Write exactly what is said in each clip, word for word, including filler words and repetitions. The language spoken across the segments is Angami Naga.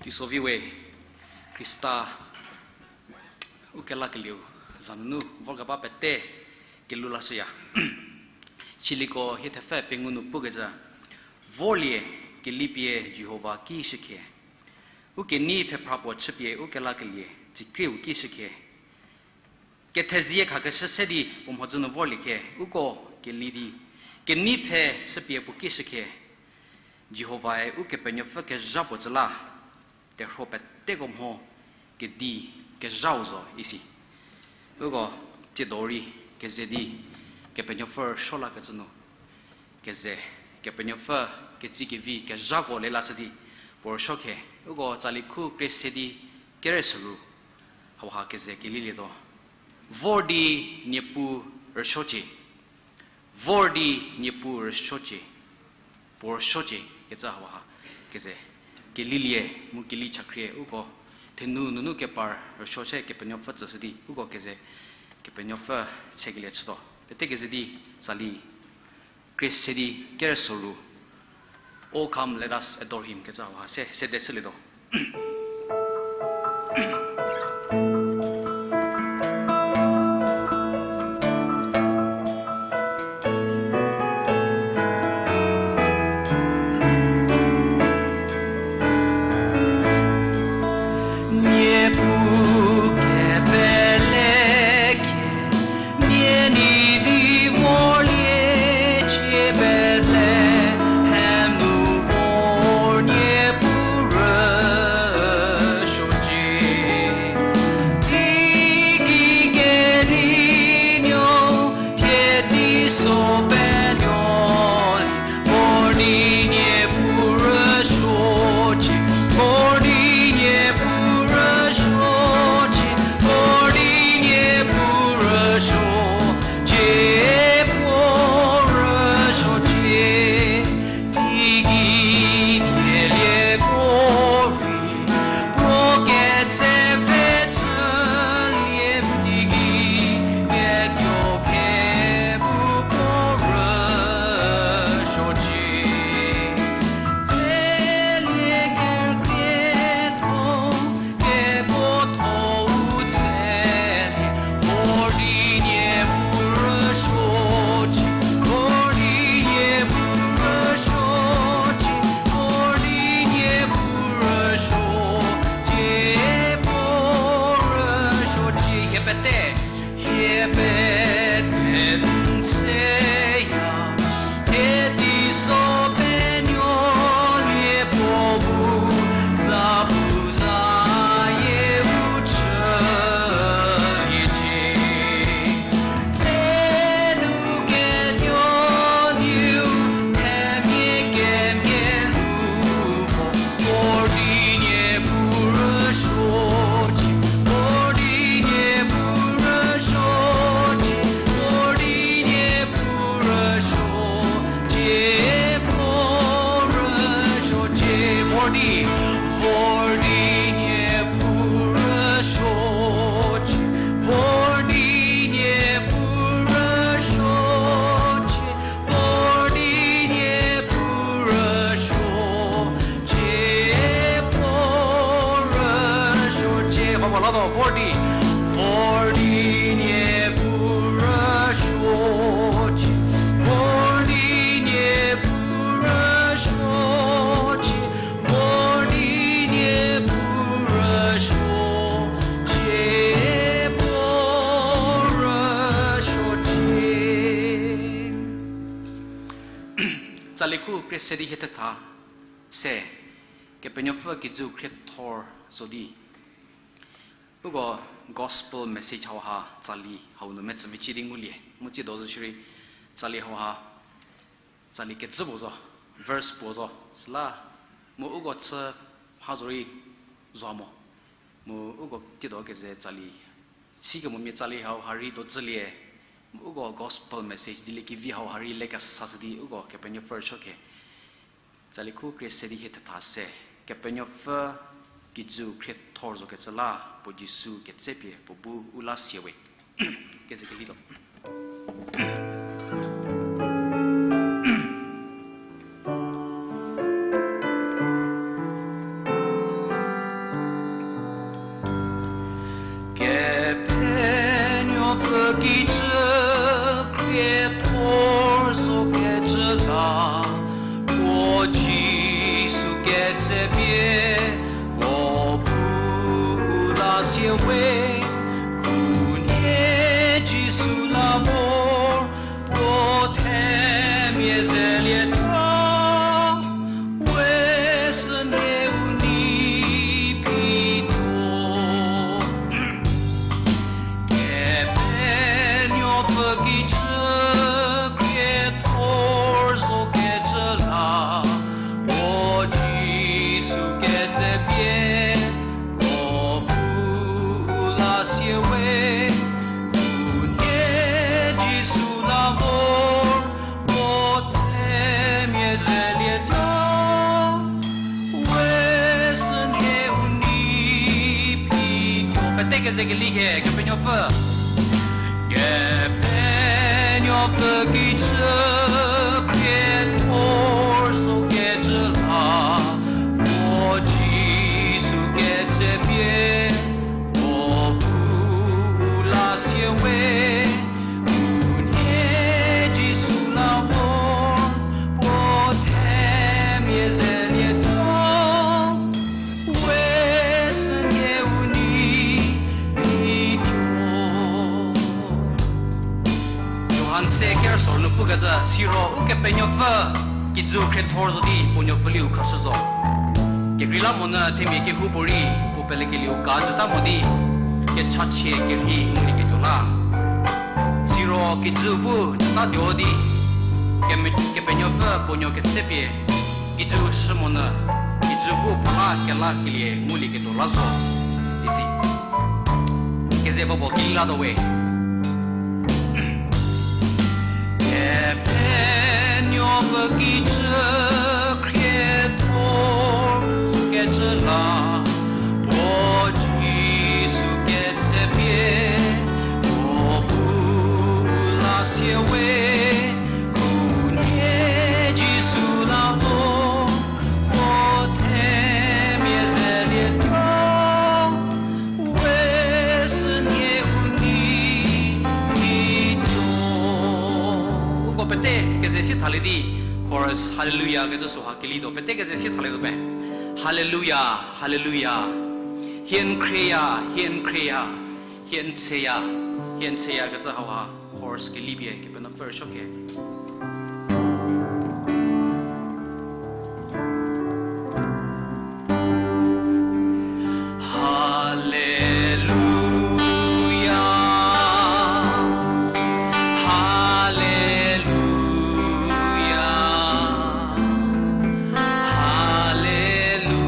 Teisovi we, Khrista u kelakelieu za nunu vorkeba pete kelhou lashüya. Chiliko hie thepfü pengou nu pukecü, vorlie, kelipie Jihova ki shükhe. U kenei pfhephra puo chüpie u kelakelie tsikrieu ki shükhe. Kethezie khakeshü se di puo mhodzü nu vorlie khe, uko keli di, kenei pfhe chüpie puo ki shükhe. Jihovae Ukepenuopfü kezha puo tsü la, terhuo peteko mho kedi kezhau zo isi. Uko tsiedo rei keze di Kepenuopfü rüsuo lakecü nu, keze Kepenuopfü ketsi kevi kezhako lelashü di puo rüsuo khe, uko tsali khu krie se di kere soru hauha keze kelilietuo. Vor di Niepuu rüsuocie. Vor di Niepuu rüsuocie. Puo rüsuocie kecü hauha keze kelilie mu keli chakhrie uko thenu nunu kepar rüsuo se Kepenuopfü tsüshü di uko keze Kepenuopfü tsekelie chütuo. Pete keze di tsali krie se di kere soru, Oh, come, let us adore him kecü hauha se sede chülietuo. Niepuu kepele khe, nie nei di vorliecie Bethlehem nu vor Niepuu rüsuocie. Teigei kedi nuo, kedi so penuo, vor di Niepuu rüsuocie, vor di Niepuu rüsuocie, vor di Niepuu rüsuocie, puo rüsuocie. Teigei dielie puorei, puo ketse pfhe chülie teigei, ketuo kepu puo rüsuocie. Tselie kerkrietho, kekuotho u tselie, vor di Niepuu rüsuocie, vor di Niepuu rüsuocie, vor di Niepuu rüsuocie, puo rüsuocie. Hie pete, hie pete n tseya, kedi so penuolie puo bu, za bu zayie u chüliecie. Tsenu ketuo niu themia kemhie lhou mo, vor di Niepuu rüsuocie, vor di Niepuu rüsuocie, vor di Niepuu rüsuocie, puo rüsuocie, vor di, vor di Niepuu rüsuocie, vor di Niepuu rüsuocie, vor di Niepuu rüsuocie, puo rüsuocie. Vamo la do, vor di, vor di Niepuu rüsuocie, vor di Niepuu rüsuocie, vor di Niepuu rüsuocie, puo rüsuocie. Tsali khu krie se di hie thetha se, Kepenuopfü kijü khriethor zo di uko gospel message hauha tsali hau nu metsü mecie di ngulie mu tsiedo zo shierei tsali hauha tsali kecü puo zo, verse puo zo, süla mu uko chü mha zo rei zo mo. Mu uko tsiedo keze tsali sikemomia tsali hauha rei dozülie, mu uko gospel message dieliekevi hauha rei lekesashü di uko Kepenuopfü rüsuo khe. Tsali khu krie se di hie thetha se, Kepenuopfü kijü khriethor zokecü la, puo Jisu ketsepie puo bu u la sie we. Keze kelhou do. Kijü khriethor zo kecü la, puo Jisu ketsepie, puo bu la sie we, khunhie Jisu la vor, puo themia zelietuo, we sünie u nei pituo. Kepenuopfü kijü khriethor zo kecü la, puo Jisu ketsepie, puo bu la sie we, khunhie Jisu la vor, puo themia zelietuo, we sünie u nei pituo. Pete keze keli khe, Kepenuopfü. Kepenuopfü kijü khriethor zo kecü la, puo Jisu ketsepie, puo bu la sie we, khunhie Jisu la vor, puo themia zelietuo, we sünie u nei pituo. Johan se kerüsuo nu pukecü, siro Ukepenuopfü kijü khriethor zo di puo nuopfüliu khashü zo. Kekreilamonyü themia kehoupuorei puo pelekelieu ka jüta mo di, kechachie kerhei ngulieketuo la. Siro kijü bu jütatuo di, keme-, Kepenuopfü puo nuo ketsepie, kijü shü monyü, kijü bu puo la kelakelie ngulieketuo la zo, isi. Keze puo puo keli latuo we. Kepenuopfü kijü khriethor zo kecü la, puo Jisu ketsepie, puo bu la sie we, khunhie Jisu la vor, puo themia zelietuo, we sünie u nei pituo. Uko pete keze si thalie di, chorus Hallelujah kecü süha kelituo, pete keze si thalietuo pe. Hallelujah, hallelujah. Hie n khrieya, hie n khrieya, hie n tsheya, hie n tsheya kecü hauha chorus kelipie Kepenuopfü rüsuo khe. Hallelujah, hallelujah, hallelujah. Hallelujah.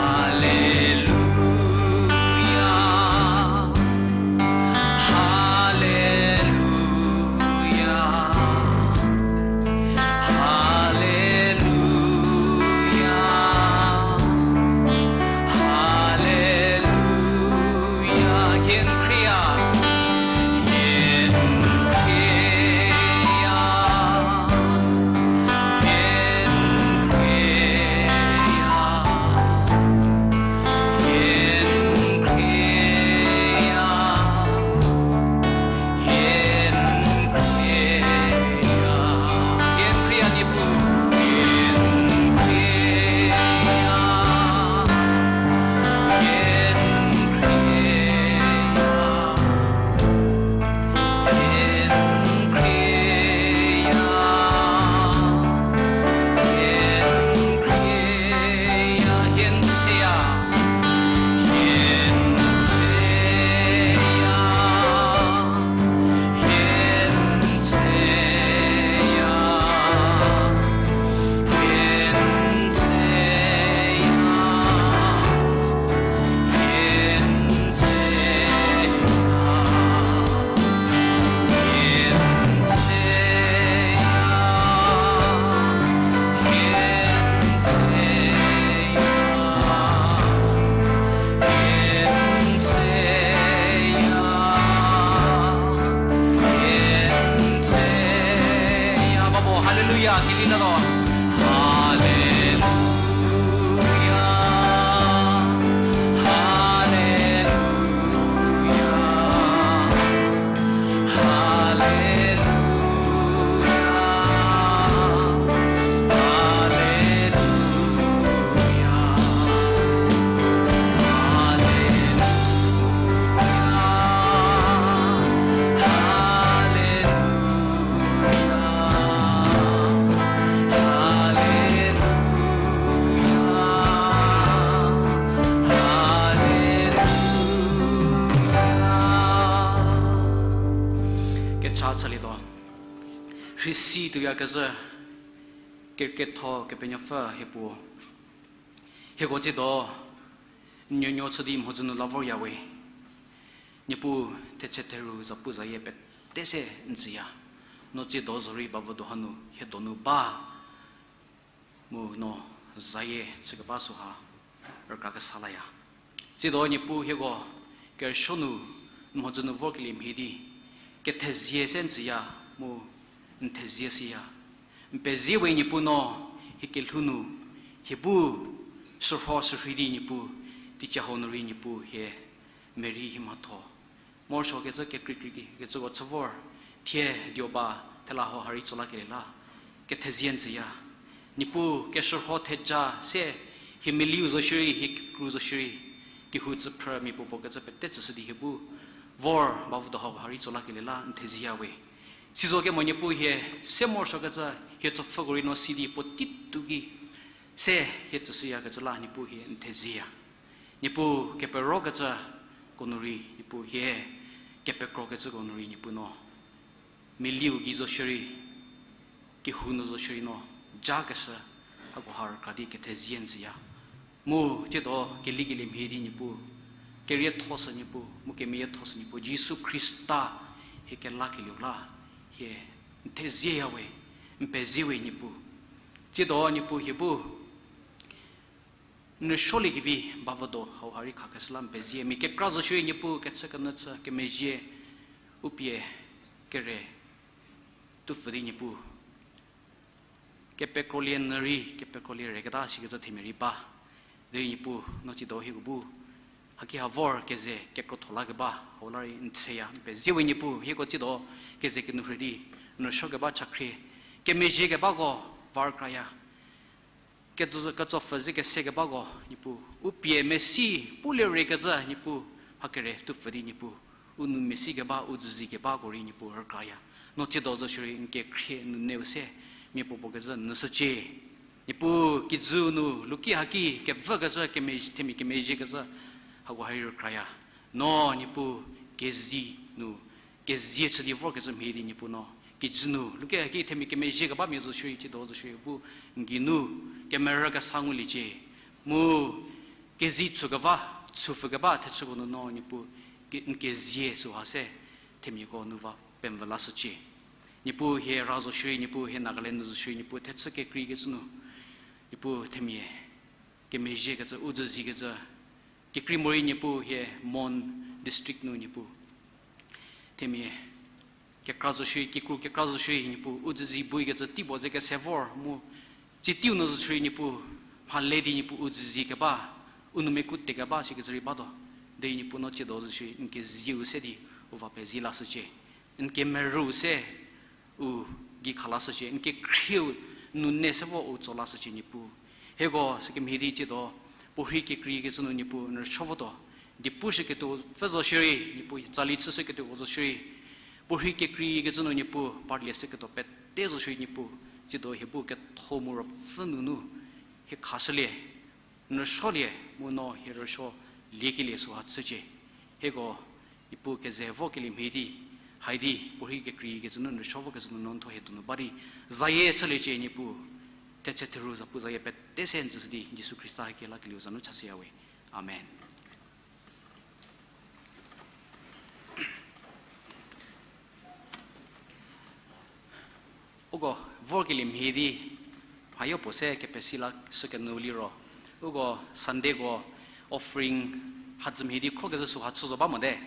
Hallelujah. Hallelujah. Hallelujah. Hie n khrieya. Hie n khrieya. Hie n khrieya. Hie n khrieya, hie n khrieya, hie n khrieya Niepuu, hie n khrieya, hie n khrieya. Hie n khrieya, hie n khrieya, hie n tsheya, hie n tsheya, hie n tsheya. Hallelujah, kili nalo. Haleluya, haleluya, haleluya, haleluya, haleluya, haleluya. Kecha chalietuo. Rhisi tuoyakezhü, kerketho Kepenuopfü hie puo. Hieko tsiedo, n nuonuo chü di mhodzü nu la vorya we. Niepuu, theche theru zapuzayie pete se n tsüya. No tsiedo zorei bavüdo hanu hie donu ba. Mu no zayie chükeba süha rükra kesa laya. Tsiedo Niepuu hieko kerüsuo nu n mhodzü nu vorkelie mhie di, kethezie se n tsüya, mu n thezie shüya. N pezie we Niepuu no, hie kelhou nu, hie bu shürho shürhei di Niepuu, teicie hau nu rei Niepuu hie merei hie mhatho morosuokecü kekreikrei kecüko chü vor, thie dioba thela hau ha rei tso lakelie la, kethezie n tsüya. Niepuu keshürho theja se, hie meliu zo shierei, hie kikru zo shierei, kehou tsüphrümia puo puo kecü pete tsüshü di hie bu vor bavüdo hau ha rei tso lakelie la n thezieya we. Sizo kemo Niepuu hie se morosuokecü hie tsopfhüko rei no si di puotei tuo ki se hie tsüshüyakecü la Niepuu hie n thezieya. Niepuu keperokecüko nu rei Niepuu hie, kepekrokecüko nu rei Niepuu no meliu gei zo shierei, kehou nu zo shierei no jakeshü hakoha rükra di kethezie n tsüya. Mu tsiedo kelikelie mhie di Niepuu, keriethoshü Niepuu, mu kemeyiethosü Niepuu, Jisu Khrista hie kelakelieu la hie n thezieya we, n pezie we Niepuu. Tsiedo Niepuu hie bu n rüsuoliekevi bavüdo hau ha rei khakeshü la n pezie. Mia kekra zo shierei Niepuu kechükenyü chü kemezhie, u pie kere tupfü di Niepuu kepekrolie nyü rei, kepekrolie reketa shikecü themia rei ba. Derei Niepuu no tsiedo hieko bu haki ha vor keze kekrotho lakeba hau la rei n theya, n pezie we Niepuu, hieko tsiedo keze kenourhü di n rüsuokeba chakhrie, kemezhiekebako va rükraya. Ketso, ketsopfü ze kesekebako Niepuu, u pie mesi pulie rekecü Niepuu, mha kere tupfü di Niepuu, u nou mesi keba, u dzüzie kebako rei Niepuu rükraya. No tsiedo zo shierei n kekhrie nuneu se mia puo puo kecü nyüshücie. Niepuu kijü nu luki haki kevükecü kemezhie, themia kemezhiekecü hako ha rei rükraya. No Niepuu kezi nu kezie chü di vorkecü mhie di Niepuu no kijü nu luki haki themia kemezhie kebamia zo shierei tsiedo zo shierei bu n geinu kemerü kesa nguliecie. Mu kezi chükeba, chüpfükeba thechüko nu no Niepuu ke-, n kezie süha se themiako nu va pemvü lashücie. Niepuu hie ra zo shierei, Niepuu hie Nagaland nu zo shierei, Niepuu thechü kekreikecü nu, Niepuu themia kemezhiekecü, u dzüziekecü, kekrei morei Niepuu hie Mon district nu Niepuu themia kekra zo shierei, kikru kekra zo shierei Niepuu u dzüzie buoikecü teipuo ze kese vor mu, tsie teiu nu zo shierei Niepuu mhale di Niepuu u dzüzie keba, u nou meku te keba sikecü rei batuo. Derei Niepuu no tsiedo zo shierei n kezieu se di u va pezie lashücie. N kemerüu se u gei kha lashücie, n kekhrieu nune se vo u tso lashücie Niepuu. Hieko sükemhie di tsiedo, puorhi kekreikecü nu Niepuu n rüsuo votuo, diepushüketuo pfü zo shierei Niepuu, tsali chüshüketuoko zo shierei, puorhi kekreikecü nu Niepuu parlie shüketuo pete zo shierei Niepuu, tsiedo hie bu ketho mu ruopfü nunu hie khashülie, n rüsuolie, mu no hie rüsuo liekelie süha chücie. Hieko Niepuu keze vokelie mhie di, hai di puorhi kekreikecü nu n rüsuo vokecü nu no n thuo hie donu ba di zayie chüliecie Niepuu. Thetse theru zapuzayie pete se n tsüshü di Jisu Khrista hie kelakelieu za nu chashüya we. Amen. Uko vorkelie mhie di mhayo puo se kepesi lashükenyü liro, uko Sundayko offering hadzü mhie di khrokezhü süha chü zo ba mote.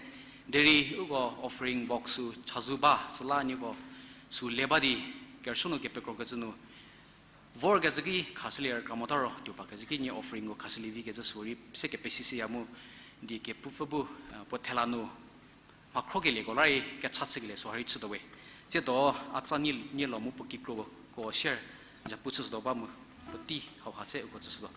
Derei uko offering box sü chazou ba süla nieko sü le ba di kerüsuo nu kepekrokecü nu Vorkezhü ki khashülie rükra mota ro, tuo pa kezhü ki nie offering-u khashülie vi kezhü sü rei se kepesishüya mu, die kepupfü bu, puo thela nu mhakhro kelieko la rei kecha chükelie süha rei chütuo we. Tsiedo a tsa nie, nie lo mu puo kikruko share n ja pu chüshütuo ba mu, puotei hauha se uko chüshütuo.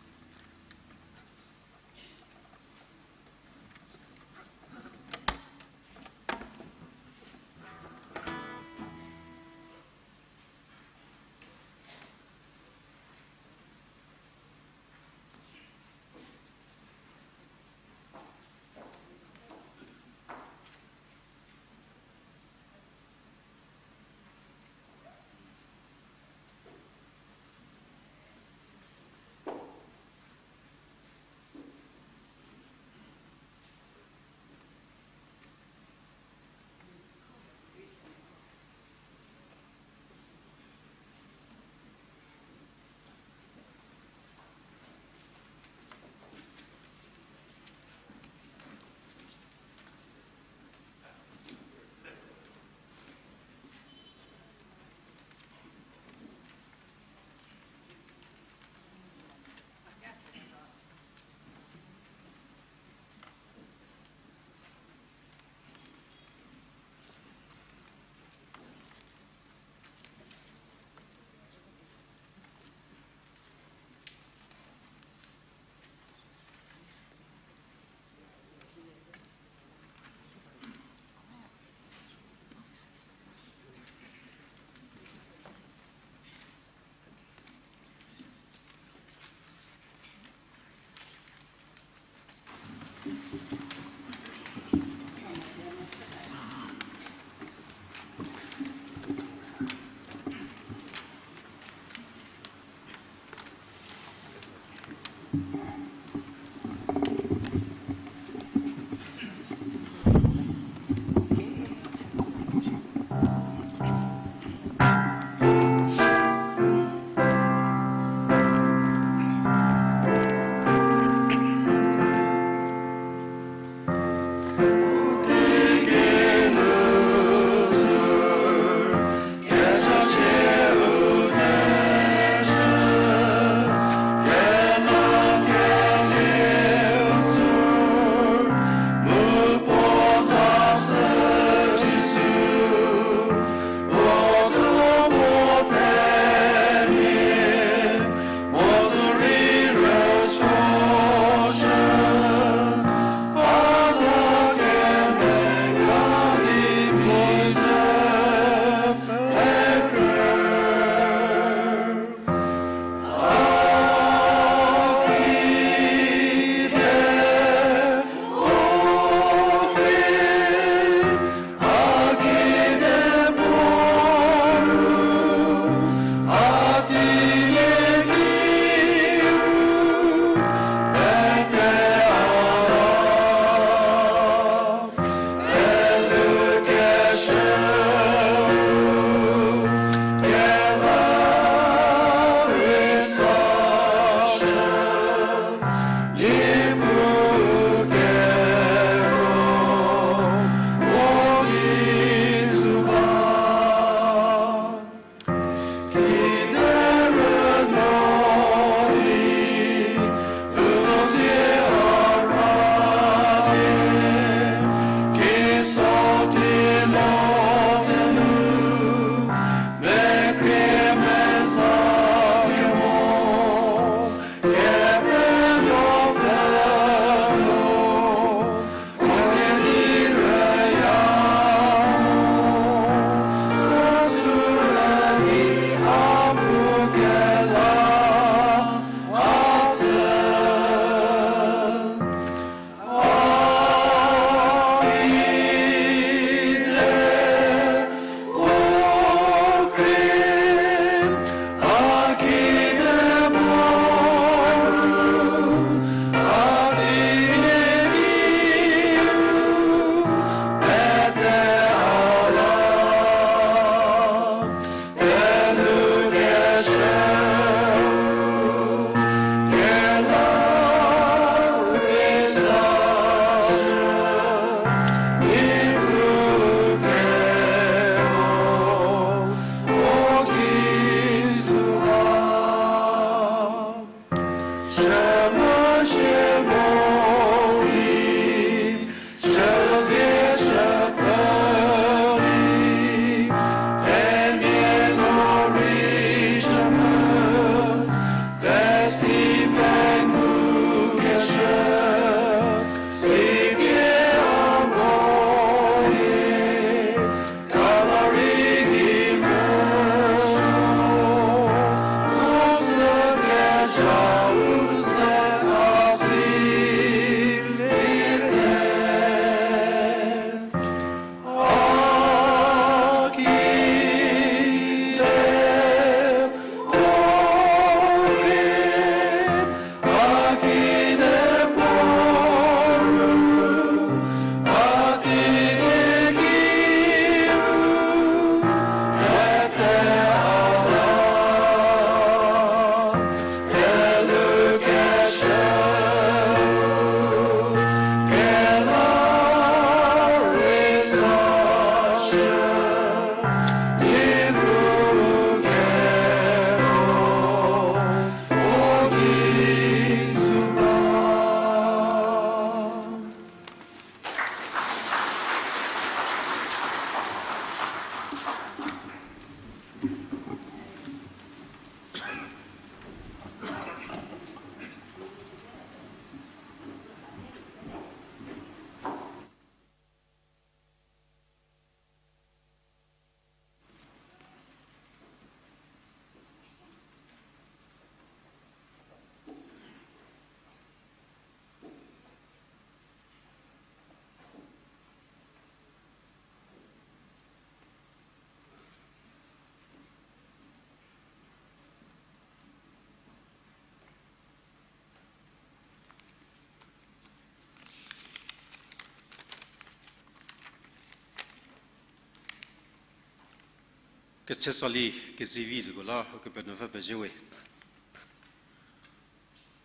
Ketsetsali kezivi züko la Ukepenuopfü pezie we.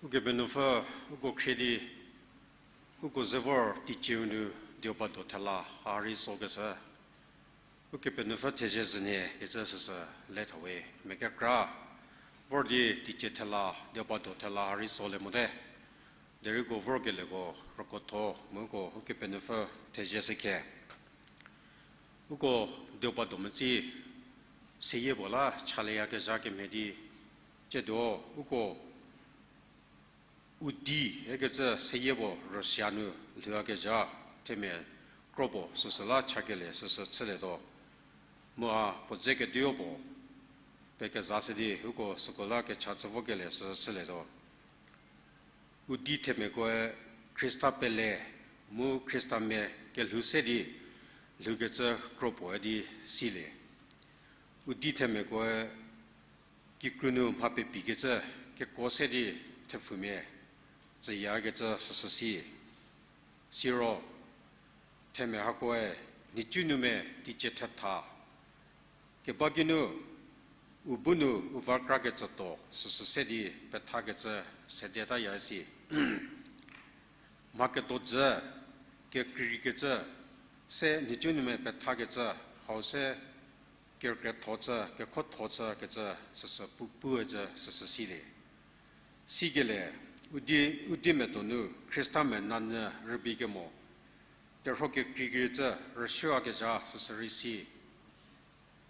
Ukepenuopfü, uko khrie di, uko ze vor teicieu nu dieu ba do thela ha rei so keshü, Ukepenuopfü thezie zhünie kecü süsü le tha we. Mia kekra vor di teicie thela, dieu ba do thela ha rei so le mote. Derei uko vorkelieko rükotho mu uko Ukepenuopfü thezie shükhe. Uko dieu ba do metsi seyie puo la chalieyakezha kemhie di, tsiedo uko u di ikecü seyie puo Russia nu lhouyakezha themia kro puo süsü la chakelie süsü chülietuo. Mu a puo dze keduo puo pekeza shü di uko süko la kecha chü vokelie süsü chülietuo. U di themiakoe Khrista pele mu Khristamia kelhou se di lhoukecü kro puo idi silie. U di themiakoe kikru nu mha pepikecü kekuo se di thepfumia tsüyakecü süsü si. Siro themia hakoe nhicu nu mia teicie thetha keba geinu u bu nu u va krakecü tuo süsü se di pethakecü sedetaya si. Mha ketuo dzü, kekreikecü, se nhicu nu mia pethakecü, hau se kerükrietho cü, kekhotho cü kecü süsü pu, puo cü süsü silie. Sikelie, u di, u di mia donu Khrista mia nanyü rübei kemo terhuo kekreikecü rüsuoyakezha süsü rei si.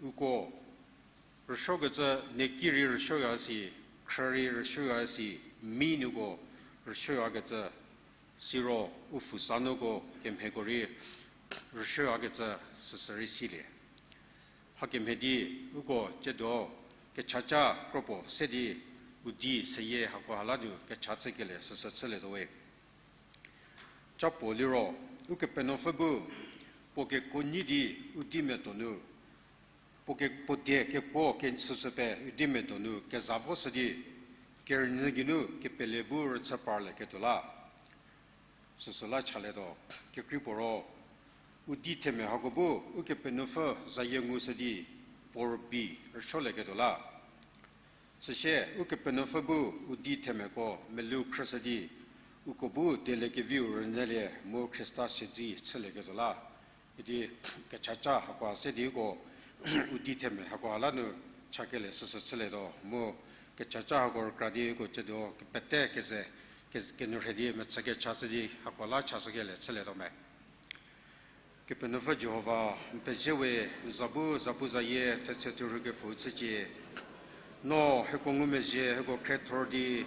Uko rüsuokecü, nieki rei rüsuoya si, khrü rei rüsuoya si, mi nuko rüsuoyakecü, siro u pfhüsa nuko kemhieko rei rüsuoyakecü süsü rei silie. Hakemhie di uko tsiedo kechaca kro puo se di u di seyie hakoha la nu kecha chükelie süsü chülietuo we. Ca puo liro, Ukepenuopfü bu puo kekuo nyi di u di mia donu, puo ke, puo die kekuo kechüshü pie u di mia donu keza voshü di, kerünyü geinu kepele bu rüchü parlieketuo la süsü la chalietuo. Kekrei puo ro, u di themia hako bu Ukepenuopfü zayie ngushü di puo rübei rüsuolieketuo la. Süsie Ukepenuopfü bu u di themiako melou khrüshü di, uko bu dieliekeviu rünyülie mu Khrista siedze chülieketuo la. Idi kechaca hakoha se di uko u di themia hakoha la nu chakelie süsü chülietuo mu kechaca hako rükra di uko tsiedo kepete keze, ke, kenyürhie di mechü kecha shü di hako la chashükelie chülietuo me. Kepenuopfü Jihova, n pezie we, n za bu zapuzayie thetse thurhukepfü chücie. No hieko ngumezhie hieko khriethor di,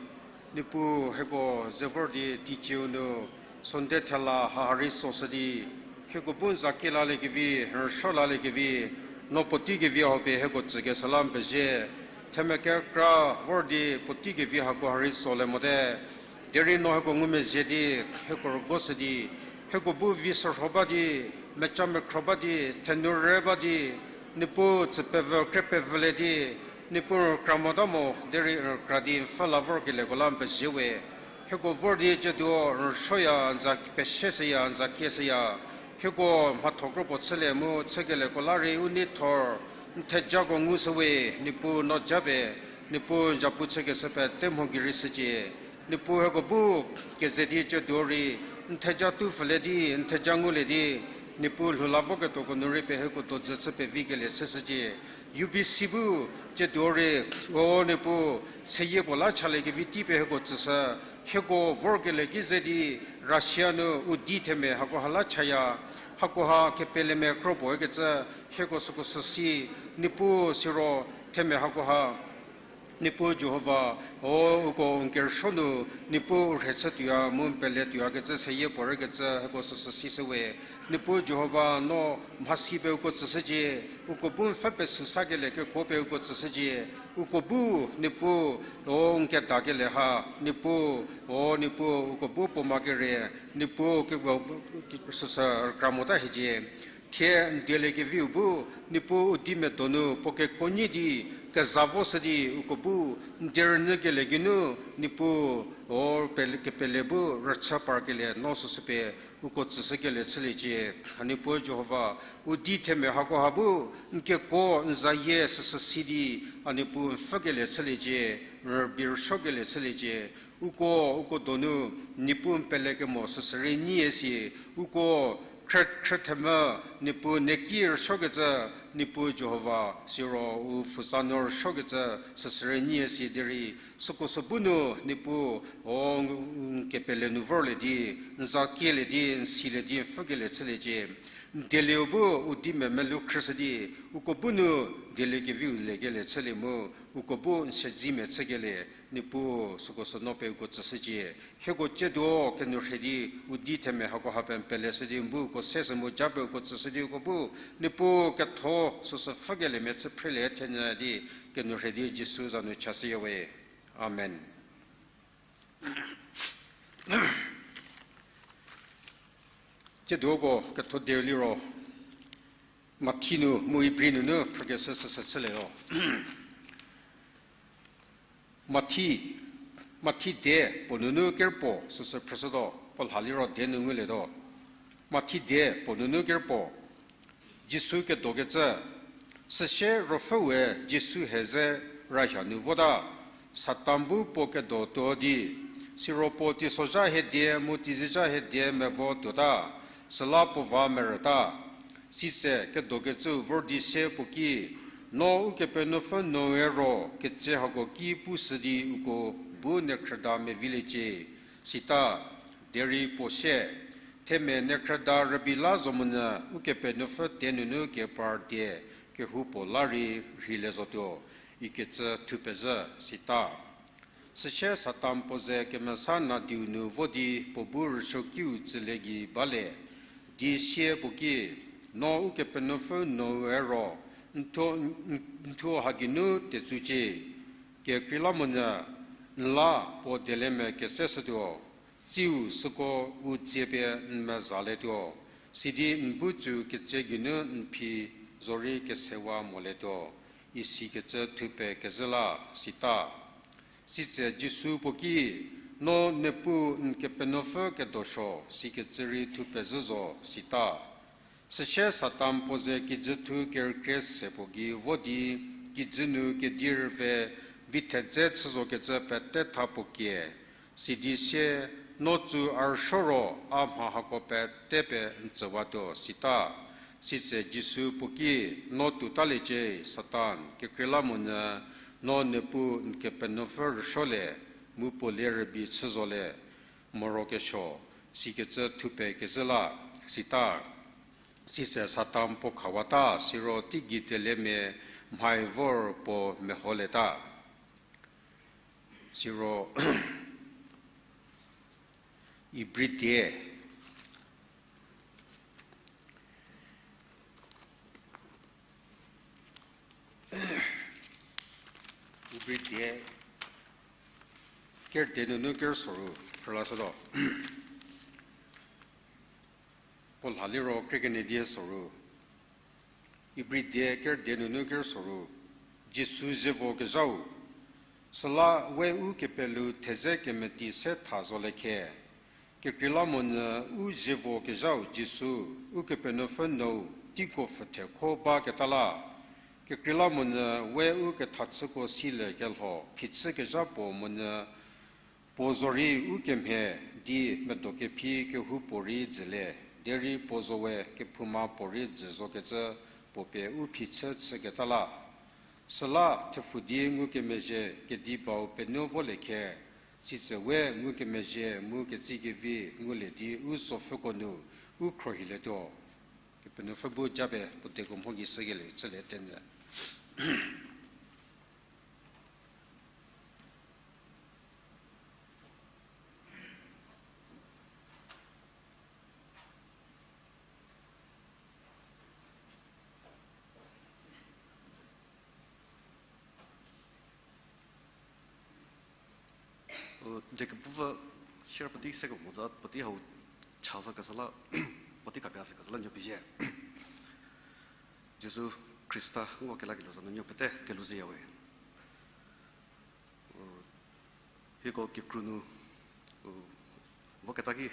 Niepuu hieko ze vor di teicieu nu Sunday thela haha rei soshü di, hieko bu n za kie laliekevi, n rüsuo laliekevi, no puotei kevi hau pie hieko tsükeshü la n pezie. Themia kekra vor di puotei kevi hako ha rei solie mote. Derei no hieko ngumezhie di, hieko rügoshü di, hieko bu vi shürho ba di, meca mekhro ba di, thenu re ba di, Niepuu tsü pevü kre pevülie di, Niepuu n rükra mota mo, derei n rükra di n pfhü la vorkelieko la n pezie we. Hieko vor di tsiedo n rüsuoya, n za pesieshüya, n za kieshüya. Hieko mhatho kropuo chülie mu chükelieko la rei u neithor, n thejako ngushü we, Niepuu no japie, Niepuu n zapu chükeshü pete mho gei rei shücie. Niepuu hieko bu keze di tsiedo rei, n theja tupfülie di, n theja ngulie di, Niepuu lhou la voketuoko nu rei pie hieko dojü chü pevikelie chüshücie. U B C bu tsiedo rei, o Niepuu, seyie puo la chaliekevi tei pie hieko tsüshü, hieko vorkelie ki ze di, Russia nu u di themia hakoha la chaya, hakoha kepelemia kropuo ikecü, hieko süko süsi, Niepuu siro themia hakoha Niepuu Jihova, o uko n kerüsuo nu, Niepuu u rhe chü tuoya mu n pele tuoyakecü seyie puo rei kecü hieko süsü sishü we. Niepuu Jihova no mhasi pie uko tsüshücie, uko bu n pfhe pesü sakelie kekuo pie uko tsüshücie, uko bu Niepuu, o n kedakelie ha, Niepuu, o Niepuu uko bu puoma kere, Niepuu ke, süsü rükra mota hiecie. Thie n dieliekeviu bu, Niepuu u di medonu puo kekonyi di, keza voshü di uko bu, n die rünyükelie geinu, Niepuu, o, pele-, kepele bu rüchü parkelie no süsü pie, uko tsüshükelie chüliecie. A Niepuu Jihova, u di themia hakoha bu, n kekuo n zayie süsü si di, a Niepuu n pfhükelie chüliecie, rübei rüsuokelie chüliecie, uko, uko donu, Niepuu n pelekemo süsü rei nyie si, uko khrü, khrü themvü, Niepuu n ki rüsuokecü, Niepuu Jihova, siro u pfutsa nu rüsuokecü, süsü rei nyie si derei, süko sü bu nu, Niepuu, o, n kepele nu vorlie di, n za kielie di, n silie di, n pfhükelie chüliecie. N dielieu bu u di me melou khrüshü di, uko bu nu dieliekeviu lekelie chülie mu, uko bu n siedzemia chükelie, Niepuu süko sü no pie uko tsüshücie. Hieko tsiedo kenou rhie di, u di themia hakoha pie n peleshü di, n bu uko seshü mu japie uko tsüshü di uko bu, Niepuu ketho süsü pfhükeliemia chü phrelie thenyü di, kenou rhie di Jisu za nu chashüya we. Amen. Tsiedo uko ketho dieu liro, Mathi nu mu Ibri nunu phrükeshü süsü chülie-o. Mathi, Mathi die puo nunu kerpuo süsü phrüshütuo, puo lha liro die nu ngulietuo. Mathi die puo nunu kerpuo. Jisu kedokecü. Süsie ruopfü we Jisu he ze rayha nu vota, Satan bu puo kedo tuo di, siro puo teisozha hie die mu teizezha hie die mevo tuota, süla puo va merüta. Sitse kedokecüu vor di sie puo ki, No Ukepenuopfü noue ro ketse hako ki pushü di uko bu niekhrüda meviliecie, sita. Derei puo sie, Themia niekhrüda rübei la zo monyü Ukepenuopfü tie nunu kepar die kehoupuo la rei rheilie zotuo, ikecü thupezhü, sita. Süsie Satan puo ze kemesa nadiu nu vo di puo bu rüsuokiu tsülie gei balie, di sie puo ki, No Ukepenuopfü noue ro, n thuo, n thuo ha geinu tetsucie, kekreilamonyü n la puo dieliemia ketseshütuo, tsiu süko u dzie pie n mezalietuo, sidi n bu tsü ketse geinu n phi zorei kesewa molietuo, isikecü thupe kezhü la, sita. Sitse Jisu puo ki, No Niepuu n Kepenuopfü kedosuo, sikecü rei thupezhü zo, sita. Süsie Satan puo ze kijü thu kerükrie se puo gei vo di, kijü nu kedi rüve vi thedze chü zokecü pete tha puo kie, sidi sie, No tsü a rüsuo ro a mha hako pete pie n tsüwatuo, sita. Sitse Jisu puo ki, No tuotaliecie, Satan, kekreilamonyü, No Niepuu n Kepenuopfü rüsuolie, mu puo lie rübei chü zolie, morokesuo, sikecü thupe kezhü la, sita. Sitse Satan puo khawata, siro teigei dieliemia mhai vor puo meholieta. Siro Ibri die, Ibri die, kerüde nunu kerüsoru, phrülashütuo. Puo lha liro krie kenie die soru. Ibri die kerüde nunu kerüsoru. Jisu zievokezhau. Süla we u kepelu thedze kemeti se tha zolie khe. Kekreilamonyü u zievokezhau Jisu, Ukepenuopfü nou, teiko pfhüthekho baketa la. Kekreilamonyü we u kethachüko silie kelho phichükezha puo monyü puo zorei u kemhie di medo kephi kehoupuorei dzülie, derei puo zo we kephouma puorei dzü zokecü puo pie u phichü chüketa la. Süla thepfu di ngukemezhie kedibau penuo volie khe, sitse we ngukemezhie mu ketsikevi ngulie di u sopfüko nu u khruohilietuo. Kepenuopfü bu japie puo dieko mho gei shükelie chülie tenyü. U, die kepupfü share puotei se kemo za, puotei hau cha zo kesa la, puotei khapie se kesa la njo pie zhie. Jisu Khrista ngo kelakelie za nu nuo pete kelhou zhüyawe. U, hieko kikru nu, u, voketa ki,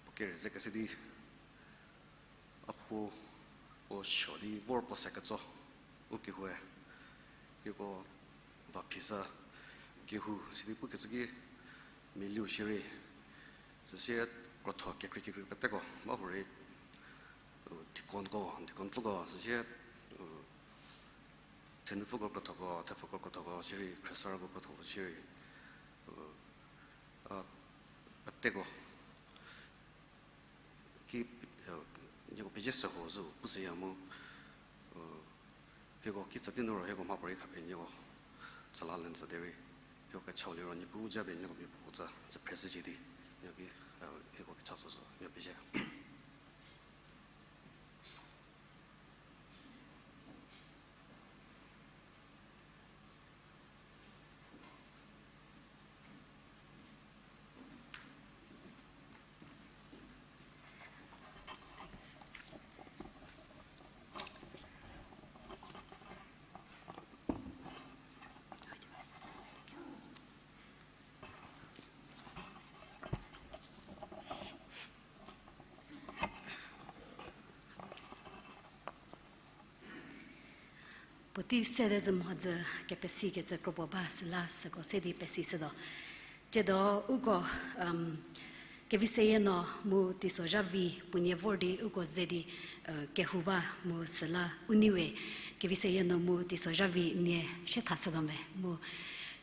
puo kere ze kese di, a puo, puo suo di vor puo se ketso, u kehoue, hieko va phi sa, kehou sidi pukecü ki, meliu shierei, süsie krotho kekrei kekrei peteko ba hurei, u, deaconko, deaconpfüko, süsie, u, thenupfüko krothoko, thepfuko krothoko shierei, khriesarüko krothoko shierei, u, a, peteko ki, u, nieko pezie se ho zo pushüya mu, u, hieko kitsa tei nu ro hieko mhapuorei khapie nieko tsala len zo derei, hieko kechau liro Niepuu japie nieko mia puo tsa tsü phreshücie di, nieko ki, u, hieko kecha zo zo, nieko pezie. Puotei sede zü mhodzü kepesikecü kropuo ba süla süko se di pesishütuo. Tsiedo uko, um, Keviseyeno mu Teisozhavi puonie vor di uko ze di, uh, kehou ba mu süla u neiwe Keviseyeno mu Teisozhavi nie shiethashütuo me mu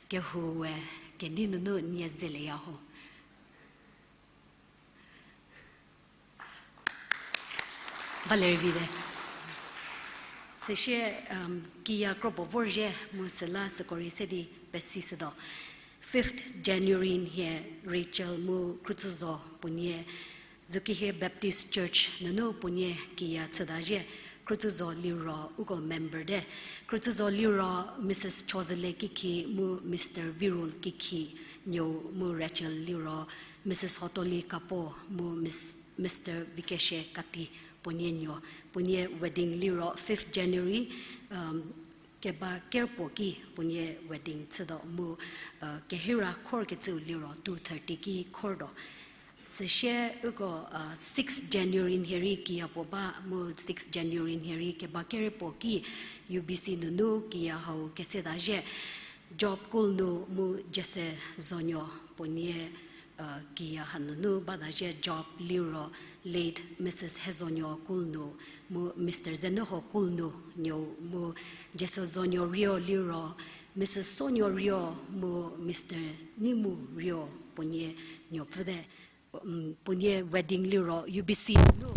kehoue kenei nunu nie zelieya ho. Ba lerei vite. Süsie, um, kiya kropuo vorzhie mu süla süko rei se di pesishütuo. Fifth January nhie Rachel mu Khrütsüzo puonie Zukihie Baptist Church nunu puonie kiya chüta zhie. Khrütsüzo liro uko member te. Khrütsüzo liro Mrs Chozüle Kikhi mu Mr Virul Kikhi nuou mu Rachel liro Mrs Hotoli Kapo mu Mister Vikeshe Kati puonie nuo. Puonie wedding liro fifth January, um, keba kerpuo ki puonie wedding chütuo mu, uh, kehira khorkecüu liro two thirty ki khortuo. Süsie uko, uh, six January nhie rei kiya puo ba mu six January nhie rei keba kerpuo ki U B C nunu kiya hau keseta zhie. Job Kulnu mu Jesse Zonuo puonie, uh, kiya hanunu bata zhie. Job liro late Mrs Hezonuo Kulnu mu Mr Zenüho Kulnu nuou mu Jesse Zonuo Rio liro Mrs Sonuo Rio mu Mr Nimu Rio puonie nuopfüte. Um, puonie wedding liro U B C nunu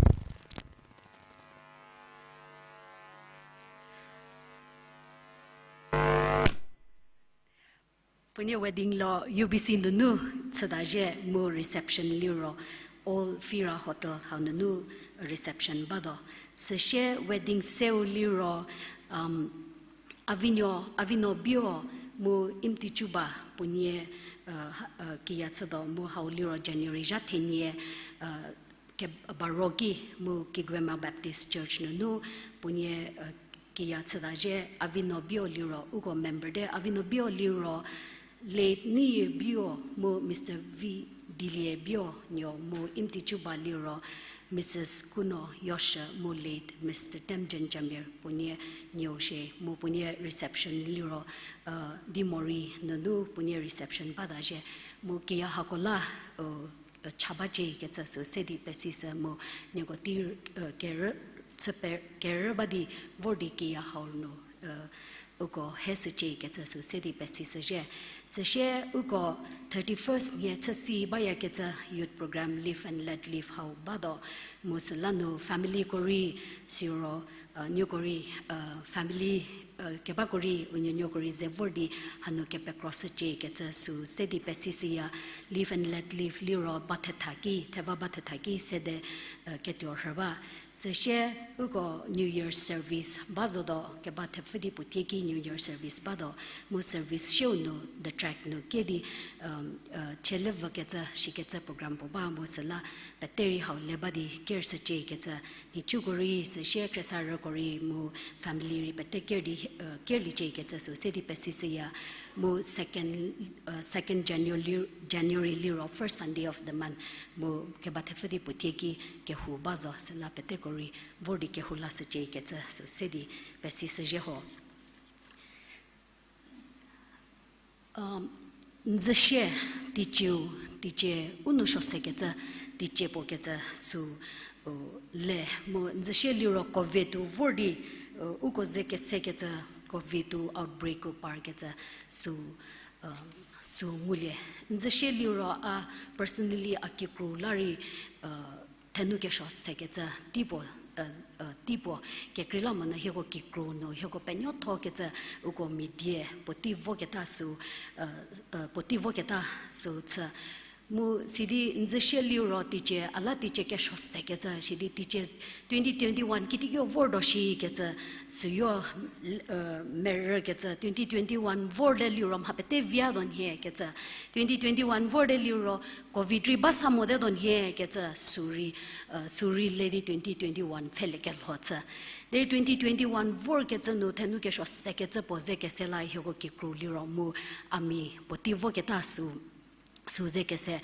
Puonie wedding liro U B C nunu chüta zhie mu reception liro Old Fira Hotel hau nunu reception batuo. Süsie wedding seu liro, um, Avino, Avino Bio mu Imtichuba puonie, uh, ha-, uh, kiya chütuo mu hau liro January zha thenie, uh, ke-, baro ki mu Kigwema Baptist Church nunu puonie, uh, kiya chüta zhie. Avino Bio liro uko member te. Avino Bio liro late Niye Bio mu Mr V Dilie Bio nuo mu Imtichuba liro Mrs Kuno Yoshü mu late Mr Temjen Jamir puonie nuo shie mu puonie reception liro, uh, Dimori nunu puonie reception bata zhie mu kiya hako la, uh, cha bacie kecü sü se di pesishü mu nieko tei, uh, kerü, chü pe-, kerü ba di vor di kiya hau nu, uh, uko heshücie kecü sü se di pesishü zhie. Süsie uko thirty-first nhie chüsi bayakecü youth program Live and Let Live hau batuo mu süla nu familyko rei siro, uh, nuoko rei, uh, family, uh, kebako rei u nuonuoko rei ze vor di hanu kepekroshücie kecü sü se di pesishüya. Live and Let Live liro ba thetha ki, theva ba thetha ki sede, uh, ketuo rhü ba. Süsie uko New Year service ba zotuo, keba thepfü di puo tie ki New Year service batuo, mu service sieu nu the track nu kie di, thie levü kecü shikecü program puo ba mu süla pete rei hau le ba di ker shücie kecü, nhicuko rei süsie khriesarüko rei mu family rei pete ker di, kerliecie kecü sü se di pesishüya, mu second, second January, January liro first Sunday of the month, mu keba thepfü di puo tie ki kehou ba zo süla peteko rei vor di kehou lashücie kecü sü se di pesishüzhie ho. N dzüsie, teicieu, teicie u nou suo sekecü, teicie puo kecü sü le, mu n dzüsie liro covid-u vor di, uko ze kesekecü covid-u outbreak-u parkecü sü, sü ngulie. N dzüsie liro a personally a kikru la rei, thenu kesuo sekecü teipuo, teipuo kekreilamonyü hieko kikru nu hieko penuothokecü uko mia die puotei voketa sü, puotei voketa sü chü. Mu sidi n dzüsie liro teicie, a la teicie kesuo sekecü, sidi teicie twenty twenty-one kitiekio vortuo shikecü, süyo, merü kecü, twenty twenty-one vorte liro mha pete viatuo nhie kecü, twenty twenty-one vorte liro covid rei ba sa motetuo nhie kecü, sü rei, sü rei le di twenty twenty-one pfhelekelho chü. Derei twenty twenty-one vorkecü nu thenu kesuo sekecü puo ze kese la hieko kikru liro mu a mia puotei voketa sü, sü ze kese.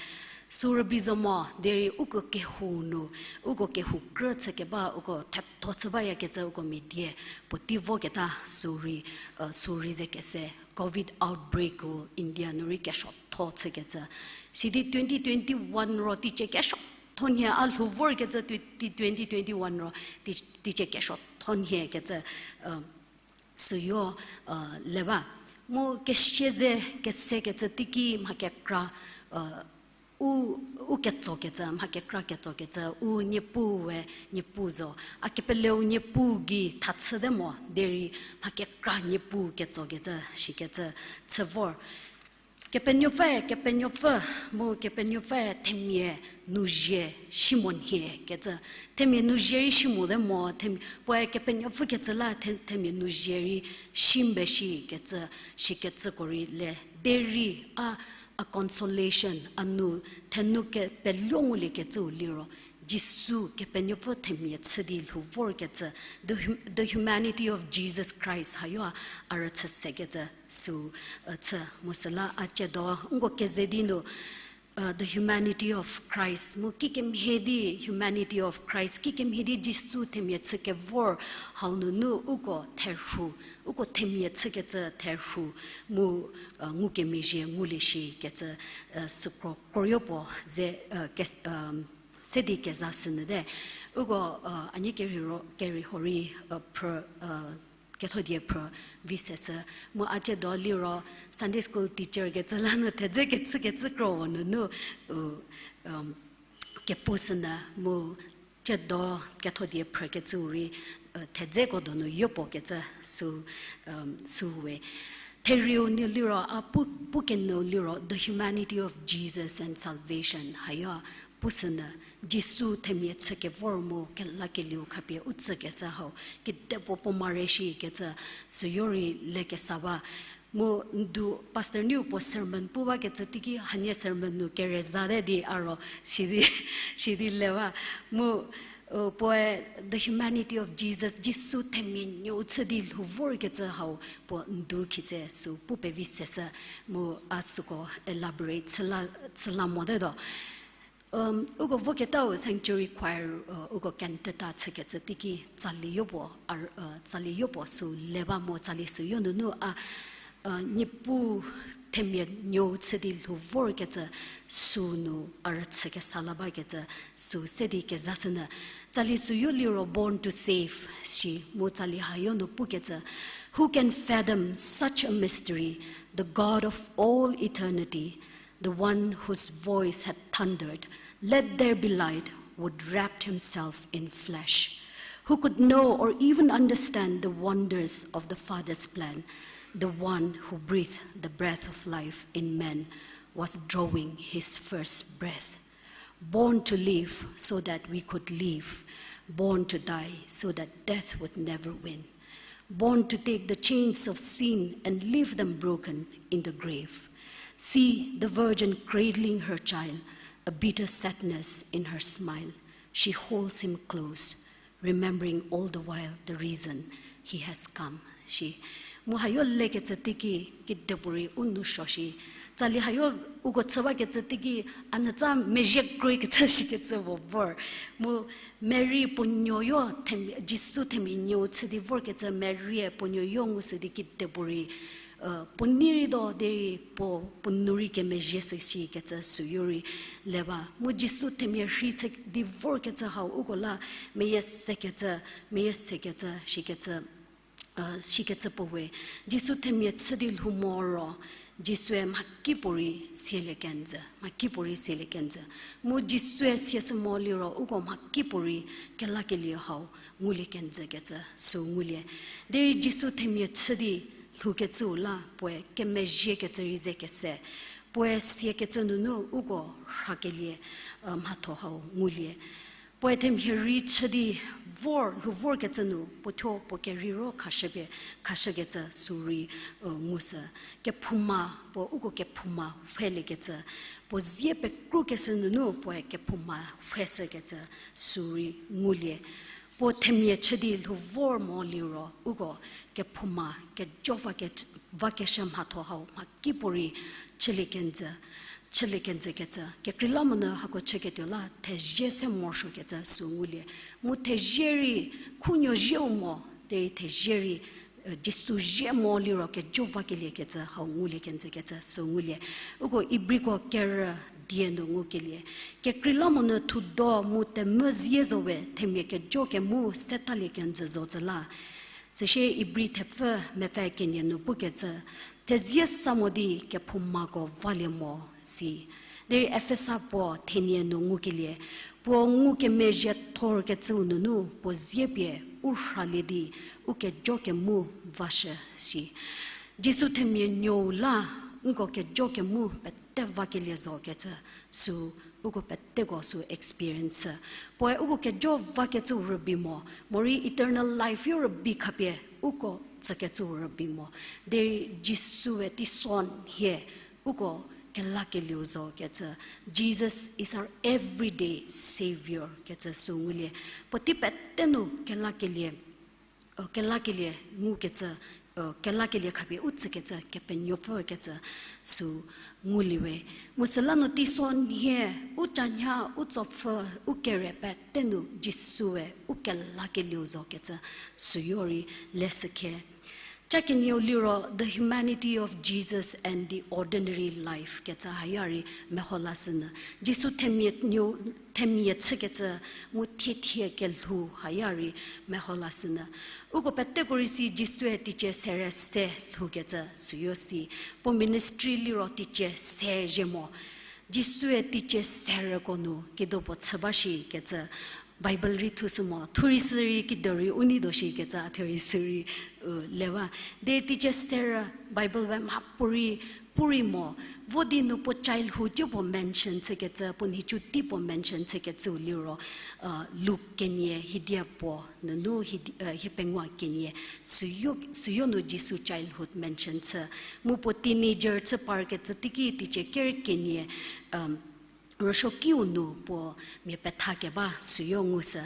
Sü rübei zo mo derei uko kehou nu, uko kehou krü chükeba uko thetho chü bayakecü uko mia die puotei voketa sü rei, sü rei ze kese. Covid outbreak-u India nu rei kesuotho chükecü. Sidi twenty twenty-one ro teicie kesuotho nhie a lhou vorkecü twenty twenty-one ro tei-, teicie kesuotho nhie kecü, süyo, le ba. Mu kesia ze kesekecü teiki mha kekra, u, u ketsokecü, mha kekra ketsokecü, u Niepuu we Niepuu zo. A kepeleu Niepuu gei thachüte mo derei mha kekra Niepuu ketsokecü shikecü chü vor. Kepenuopfüe, Kepenuopfü, mu Kepenuopfüe themia nu zie si mo nhie kecü. Themia nu zie rei si mote mo, them-, puoe Kepenuopfü kecü la the-, themia nu zie rei si mbe shikecü, shikecüko rei le. Derei a, a consolation, a nu, thenu kepeluo nguliekecüu liro Jisu Kepenuopfü themia chü di lhou vorkecü, the hum-, the humanity of Jesus Christ hayo a, a rüchü sekecü sü, chü mu süla a ciedo nko keze di nu, the humanity of Christ mu kikemhie di humanity of Christ, kikemhie di Jisu themia chü kevor hau nunu uko therhu, uko themia chükecü therhu mu, ngukemezhie ngulie shikecü, sükro kroyo puo ze, se di keza sünyüte. Uko, a nie kerei ro, kerei ho rei, phrü, kethodie phrü vi seshü. Mu a ciedo liro Sunday school teacher kecü la nu thedze kecü kecü kro nunu, u, kepu sünyü mu ciedo kethodie phrükecüu rei, thedzeko donu yopuo kecü sü, sü we. Therieu nu liro a pu, pu kenu liro the humanity of Jesus and salvation hayo pu sünyü, Jisu themia chü kevor mu kelakelieu khapie u tsükeshü hau kedipuo puo mare shikecü süyo rei lekesa ba. Mu ndu pastor niu puo sermon pu bakecü teiki hanie sermon nu kerezate di a ro sidi, sidi le ba. Mu, puoe the humanity of Jesus, Jisu themia nuou chü di lhou vorkecü hau puo ndu khise sü pu pevi seshü mu a süko elaborate chüla, chüla motetuo. Uko voketau sanctuary choir, uko cantata chükecü teiki tsali yopuo, tsali yopuo sü le ba mu tsali süyo nunu a, Niepuu themia nuou chü di lhou vorkecü sü nu a rüchü kesa la bakecü sü se di keza sünyü. Tsali süyo liro Born to Save shi mu tsali hayo nu pukecü, Who can fathom such a mystery? The God of all eternity, the one whose voice had thundered, "Let there be light," would wrap himself in flesh. Who could know or even understand the wonders of the Father's plan? The one who breathed the breath of life in men was drawing his first breath. Born to live so that we could live. born to die so that death would never win, born to take the chains of sin and leave them broken in the grave. See the virgin cradling her child, a bitter sadness in her smile. She holds him close, remembering all the while the reason he has come. Shi. Mu hayo lekecü teiki, kidepuorei u nou suo shi. Tsali hayo uko chü bakecü teiki, a nyütsa mezhie kroikecü shikecü puo vor. Mu Mary puo nuoyo themia, Jisu themia nuou chü di vorkecü Mary-e puo nuoyo ngushü di kidepuorei, puo nei rei do derei puo, puo nou rei kemezhie shü shikecü süu rei le ba. Mu Jisu themia rhei chü di vorkecü hau uko la meyie sekecü, meyie sekecü, shikecü, shikecü puo we. Jisu themia chü di lhou mo ro, Jisue mhakipuorei sielie kenjü, mhakipuorei sielie kenjü. Mu Jisue siashü mo liro uko mhakipuorei kelakelie hau ngulie kenjükecü süu ngulie. Derei Jisu themia chü di lhoukecüu la puoe kemezhiekecü rei ze kese, puoe siakecü nunu uko rhakelie mhatho hau ngulie. Puoe themia rhei chü di vor, lhou vorkecü nu puothuo puo kerheiro khashüpie, khashükecü süu rei ngushü. Kephouma, puo uko kephouma pfheliekecü, puo zie pekrukeshü nunu puoe kephouma pfheshükecü süu rei ngulie. Puo themia chü di lhou vor mo liro uko kephouma kejo vake, vakeshü mhatho hau mhakipuorei chülie kenjü, chülie kenjükecü. Kekreilamonyü hako chüketuo la thezie se morosuokecü süu ngulie. Mu thezie rei khunuo zieu mo, derei thezie rei Jisu zie mo liro kejo vakeliekecü hau ngulie kenjükecü süu ngulie. Uko Ibriko kerü die nu ngukelie. Kekreilamonyü thudo mu temvü zie zo we themia kejo kemu setalie kenjü zo tsü la. Süsie Ibri thepfü mepfü kenie nu pukecü, thezie sa mo di kephoumako valie mo si. Derei Efesa puo thenie nu ngukelie, puo ngukemezhie thorkecüu nunu puo zie pie u rhalie di u kejo kemu vashü si. Jisu themia nuou la nko kejo kemu pete vakelie zokecü süu, uko peteko süu experience. Puoe uko kejo vakecüu rübei mo, morei eternal life yo rübei khapie uko tsükecüu rübei mo. Derei Jisue teisonhie uko kelakelieu zokecü. Jesus is our everyday Saviour kecü süu ngulie. Puotei pete nu kelakelie, kelakelie ngukecü, kelakelie khapie u tsükecü Kepenuopfü kecü süu ngulie we. Mu süla nu teisonhie u chanya, u tsopfü, u kere pete nu Jisue u kelakelieu zokecü süu rei leshükhe. Cha kenieu liro The Humanity of Jesus and the Ordinary Life kecü haya rei meho lashünyü. Jisu themia nuou, themia chükecü mu thiethie kelhou haya rei meho lashünyü. Uko peteko rei si Jisue teicie serü se lhoukecü süu si. Puo ministry liro teicie se zhie mo. Jisue teicie serüko nu kido puo chü ba shikecü Bible rei thushü mo, thurei sü rei kido rei u nei do shikecü a thurei sü rei, u, le ba. Derei teicie serü Bible we mhapuorei, puorei mo, vo di nu puo childhood yo puo mention chükecü, puo nhicu tei puo mention chükecüu liro, Luk kenie hiedia puo nunu hie, hiepengou kenie, süu, süu nu Jisu childhood mention chü. Mu puo teenager chü parkecü teiki teicie ker kenie, rüsuokiu nu puo mia pethakeba süu ngushü.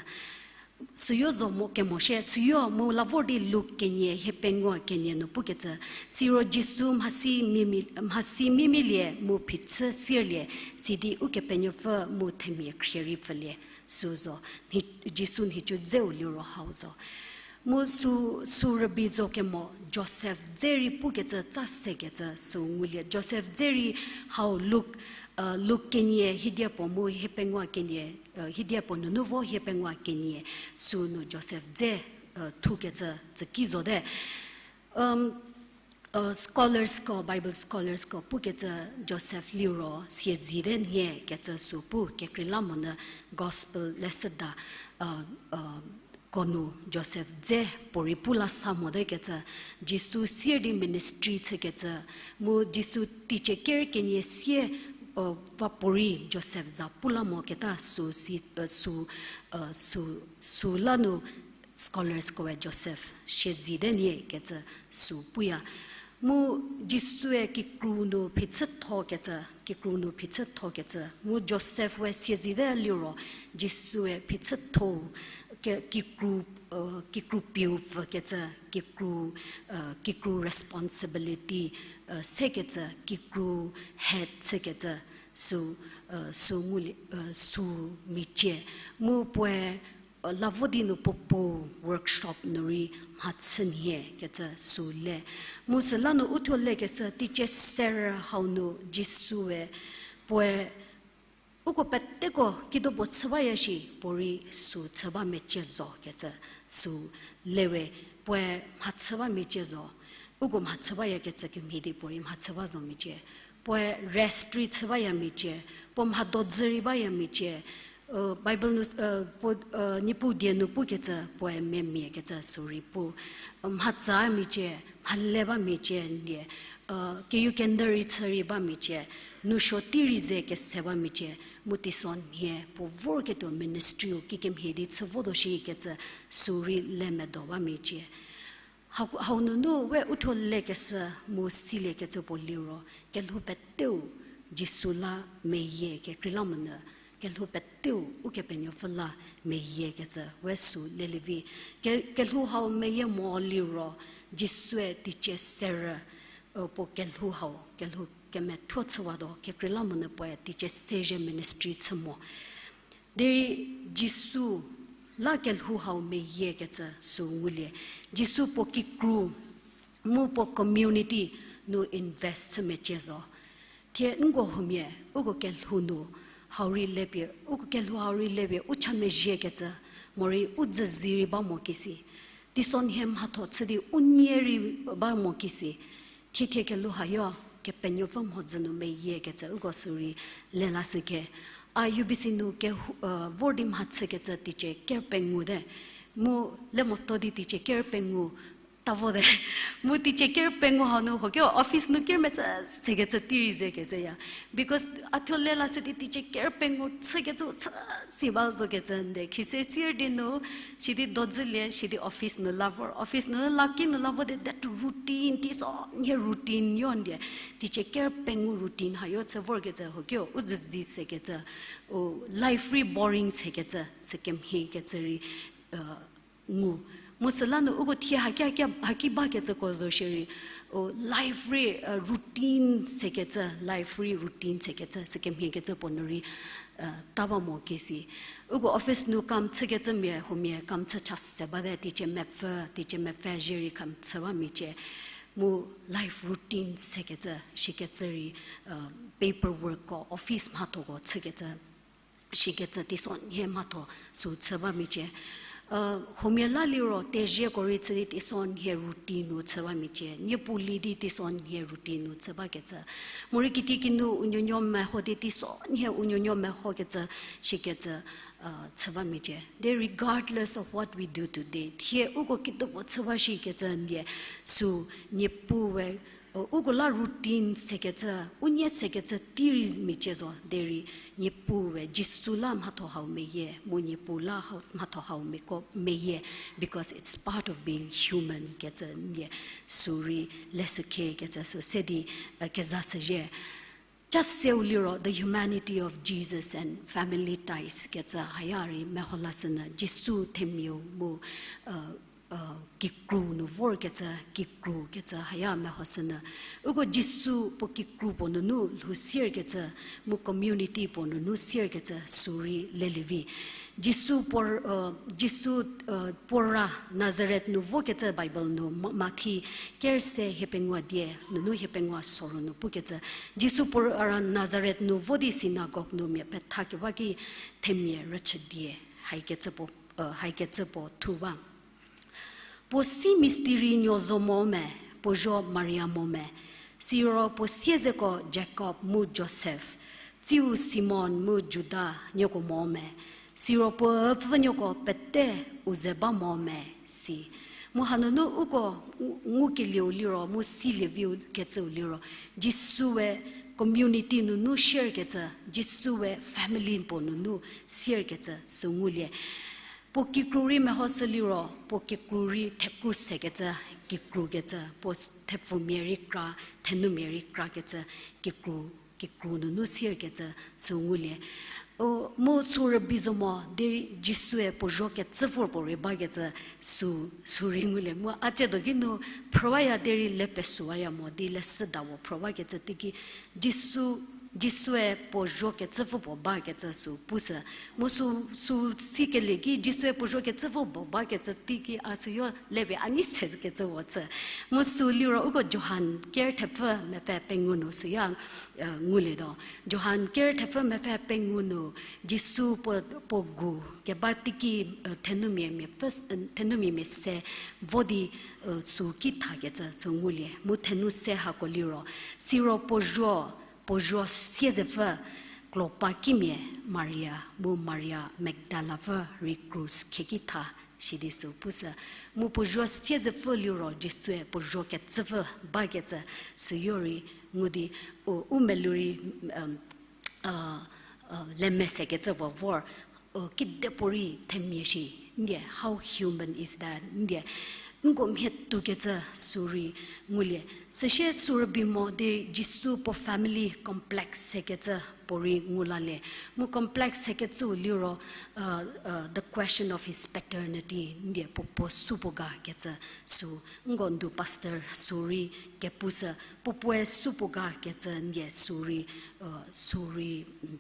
Süu zo mo kemo shie, süu mu la vor di Luk kenie hiepengou kenie nu pukecü, siro Jisu mhasi mimia, mhasi mimialie mu phichü sierlie, sidi Ukepenuopfü mu themia khrie rei pfülie, süu zo, Jisu nhicu dzeu liro hau zo. Mu süu, süu rübei zo kemo Josef dze rei pukecü tsa sekecü süu ngulie. Josef dze rei hau Luk, Luk kenie hiedia puo mu hiepengou kenie, hiedia puo nunu vo hiepengou kenie süu nu Josef dze thukecü tsüki zote. Scholars ko, Bible scholars ko pukecü Josef liro siezei te nhie kecü süu pu, kekreilamonyü Gospel leshüda ko nu Josef dze puorei pu la sa mote kecü, Jisu sier di ministry chükecü, mu Jisu teicie ker kenie sie va puorei Josef za pu la moketa sü si, sü, sü, sü la nu scholars koe Josef siezite nie kecü sü puya. Mu Jisue kikru nu phichüthokecü, kikru nu phichüthokecü. Mu Josef we siezite liro Jisue phichütho, ke-, kikru, kikru piu pfükecü, kikru, kikru responsibility sekecü, kikru head chükecü, sü, sü ngulie, sü micie. Mu puoe la vo di nu puo puo workshop nu rei mhachü nhie kecü sü le. Mu süla nu uthuo lekeshü teicie serü hau nu Jisue puoe uko peteko kidopuo chü baya shi puorei sü chü ba mecie zo kecü sü le we, puoe mhachü ba mecie zo, uko mhachü bayakecü kemhie di puorei mhachü ba zo miecie. Puoe rest rei chü baya miecie, puo mhadodzü rei baya miecie, Bible nu, puo, Niepuu die nu pukecü puoe memia kecü sü rei pu, mhatsa miecie, mhale ba miecie nie, keyukender rei chü rei ba miecie, nousuo tei rei ze kese ba miecie, mu teisonhie puo vorketuo ministry-u kikemhie di chü votuo shikecü sü rei le medo ba miecie. Hau, hau nunu we uthuo lekeshü mu siliekecü puo liro, kelhou peteu Jisu la meyie kekreilamonyü, kelhou peteu Ukepenuopfü la meyiekecü we sü lelie vi. Ke-, kelhou hau meyie mo liro, Jisue teicie serü, puo kelhou hau, kelhou kemethuo chüwatuo, kekreilamonyü puoe teicie sezhie ministry chü mo. Derei Jisu la kelhou hau meyiekecü sü ngulie. Jisu puo kikru, mu puo community nu invest chü mecie zo. Thie nko huomia, uko kelhou nu hau rei lepie, uko kelhou hau rei lepie u cha mezhiekecü, morei u dzüzi rei ba mo kisi. Teisonhie mhatho chü di u nie rei ba mo kisi. Thie thie kelhou hayo, Kepenuopfü mhodzü nu meyiekecü uko sü rei lelashü ke. A U B C nu ke, vor di mhachükecü teicie ker pengou te. Mu le moto di teicie ker pengou ta vote. Mu teicie ker pengou hau nu huoke office nu ker metsü sekecü tei rei ze keze ya. Because a thuo lelashü di teicie ker pengou chükecü chü si ba zokecü nde. Khise sir di nu, sidi dodzülie, sidi office nu la vor. Office nu la ki nu la vo di that routine, teisonhie routine yo ndie. Teicie ker pengou routine hayo chü vorkecü huoke u dzüzi sekecü, u life rei boring sekecü, sü kemhiekecü rei, ngu. Mu süla nu uko thie haki, haki, haki bakecüko zo shierei, u life rei, routine sekecü, life rei routine sekecü, sü kemhiekecü puo nu rei, ta ba mo kisi. Uko office nu kam chükecümia, huomia kam chü cha se bate, teicie mepfü, teicie mepfü zhie rei kam chü ba miecie. Mu life routine sekecü, shikecü rei, paperwork ko, office mhathoko chükecü, shikecü teisonhie mhatho sü chü ba miecie. Huomia la liro tezhieko rei chü di teisonhie routine nu chü ba miecie. Niepuu li di teisonhie routine nu chü bakecü. Morei kitiekinu u nuonuo meho di teisonhie u nuonuo mehokecü, shikecü, chü ba miecie. Then regardless of what we do today, thie uko kituopuo chü ba shikecü ndie sü Niepuue, uko la routine sekecü, u nie sekecü tei rei miecie zo derei, Niepuue Jisu la mhatho hau meyie, mu Niepuu la hau, mhatho hau meko meyie, because it's part of being human kecü ndie sü rei leshükecü sü se di, kezashüzhie. Cha seu liro, the humanity of Jesus and family ties kecü haya rei meho lashünyü, Jisu themiau mu, kikru nu vorkecü, kikru kecü haya mehoshünyü. Uko Jisu puo kikru puo nunu lhou sierkecü, mu community puo nunu sierkecü sü rei lelie vi. Jisu puo, Jisu, puo ra Nazaret nu vokecü Bible nu Ma-, Mathi ker se hiepengou die nunu hiepengou sorou nu pukecü. Jisu puo ra Nazaret nu vo di synagogue nu mia pethakeba ki themia rüchü die, haikecü puo, haikecü puo thu ba. Puo si mistiri nuo zo mo me, puo zuo Maria mo me, siro puo siezeko Jakob mu Josef, tsiu Simon mu Juda nieko mo me, siro puo üpfhünuoko pete u ze ba mo me, si. Mu hanunu uko ngukelieu liro, mu silie viu kecüu liro, Jisue community nunu share kecü, Jisue family puo nunu share kecü sü ngulie. Puo kikru rei mehoshü liro, puo kikru rei thekru sekecü, kikru kecü, puo thepfumia rei kra, thenumia rei kra kecü, kikru, kikru nunu share kecü sü ngulie. O, mu sü rübei zo mo, derei Jisue puo zho kecü vor puo rei bakecü sü, sü rei ngulie. Mu a tsiedo ki nu phrüwaya derei le pesüwaya mo, di leshüda puo phrüwakecü teiki Jisu, Jisue puo zho kecü vor puo bakecü sü pushü. Mu sü, sü sikelie ki Jisue puo zho kecü vor puo bakecü teiki a süyo lepie a nei sekecü vo chü. Mu sü liro uko Johan ker thepfü mepfü pengou nu süya, eh, ngulietuo. Johan ker thepfü mepfü pengou nu Jisu puo, puo gu keba teiki, eh, thenumia mia pfü, eh, thenumia mia se vo di, eh, sü ki thakecü sü ngulie. Mu thenu se hako liro, siro puo zuo, puo zuo siezepfü klopa kimia Maria, mu Maria Magdala pfü rei krus khieki tha, sidi sü pushü. Mu puo zuo siezepfü liro Jisue puo zho kecüpfü bakecü süyo rei ngu di, u, u melou rei, um, uh, uh, le mesekecü puo vor, uh, kidepuorei themia shi, ndie, how human is that, ndie, nko mhie tuokecü sü rei ngulie. Süsie sü rübei mo derei Jisu puo family complex sekecü puo rei ngu lalie. Mu complex sekecüu liro, uh, uh, the question of his paternity, ndie, puo puo supuo ga kecü sü, nko ndu pastor sü rei kepushü, puo puoe supuo ga kecü, ndie, sü rei, uh, sü rei, mm,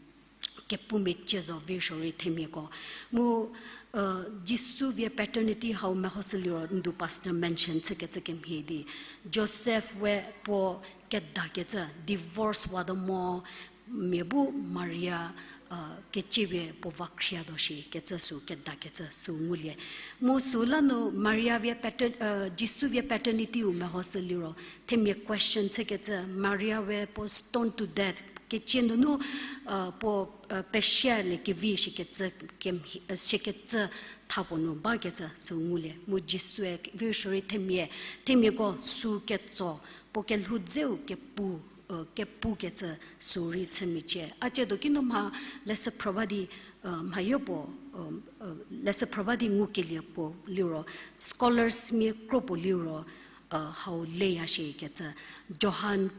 kepumia cie zo virsuo rei themiako. Mu, uh, Jisu vie paternity hau mehoshü liro ndu pastor mention chükecü kemhie di, Joseph we puo kedakecü, divorce watuo mo, mia bu Maria, uh, keciepie puo va khriatuo shi kecü sü kedakecü sü ngulie. Mu sü la nu Maria vie pater-, uh, Jisu vie paternity-u mehoshü liro themia question chükecü, Maria we puo stone to death kecie nunu, uh, puo, uh, pesialie kevi shikecü kemhie, uh, shikecü tha puo nu bakecü sü ngulie. Mu Jisue virsuo rei themia, themiako sü ketso, puo kelhou dzeu kepu, uh, kepukecü sü rei chümiacie. A tsiedo ki nu mha leshü phrü ba di, uh, mhayo puo, uh, uh, leshü phrü ba di ngukelie puo liro, scholars mia kro puo liro, uh, hau leya shikecü, Johan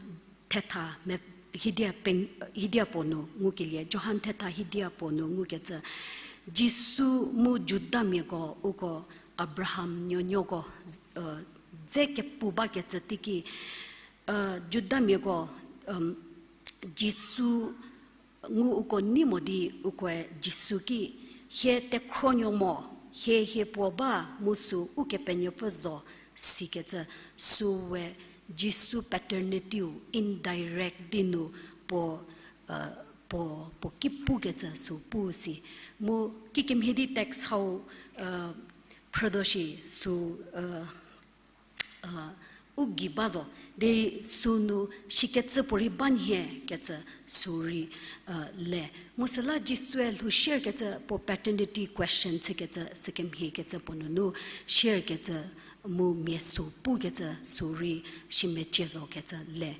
thetha me-, hidia peng-, hidia puo nu ngukelie, Johan thetha hidia puo nu ngukecü, Jisu mu Judamiako uko Abraham nuonuoko, uh, dze kepu bakecü teiki, uh, Judamiako, um, Jisu ngu uko nei mo di ukoe Jisu ki, hie tekhronuo mo, hie hie puo ba mu sü Ukepenuopfü zo, sikecü sü we Jisu paternity-u indirect di nu puo, uh, puo, puo ki pukecü sü pu si. Mu kikemhie di text hau, uh, phrütuo shi sü, uh, uh, u gei ba zo, derei sünu shikecü puorei ba nhie kecü sü rei, uh, le. Mu süla Jisue lhou share kecü puo paternity question chükecü sükemhie kecü puo nunu share kecü mu mia sü pukecü sü rei shimecie zo kecü le.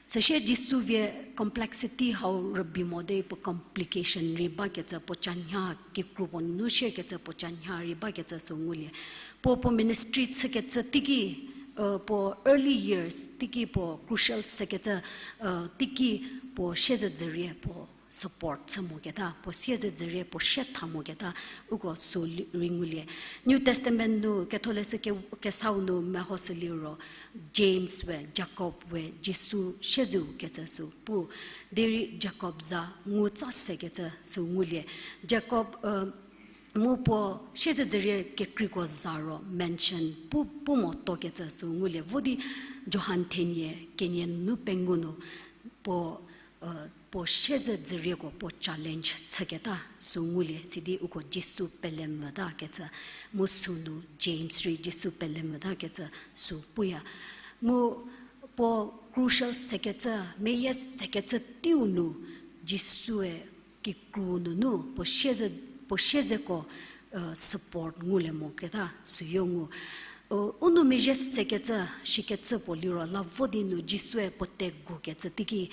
Süsie Jisu vie complexity hau rübei mo derei puo complication rei bakecü puo chanya kikru puo nunu share kecü puo chanya rei bakecü sü ngulie. Puo puo ministry chükecü teiki, uh, puo early years teiki puo crucial sekecü, uh, teiki puo siezedzürie puo support chü moketa, puo siezedzürie puo sie tha moketa, uko sü li-, rei ngulie. New Testament nu ketholeshü ke-, kesau nu mehoshü liro, James we, Jacob we, Jisu siezeu kecü sü pu, derei Jacob za ngu tsa sekecü sü ngulie. Jacob, uh, mu puo siezedzürie kekreiko za ro mention pu, pu motuokecü sü ngulie. Vo di Johan thenie kenie nunu pengou nu puo, uh, puo siezedzürieko puo challenge chüketa sü ngulie, sidi uko Jisu pelemvüta kecü, mu sünu James rei Jisu pelemvüta kecü sü puya. Mu puo crucial sekecü, meyie sekecü teiu nu Jisue kikru nunu puo sieze, puo siezeko, uh, support ngulie moketa süyo ngu. Uh, u nou mezhie sekecü shikecü puo liro la vo di nu Jisue puo tegukecü teiki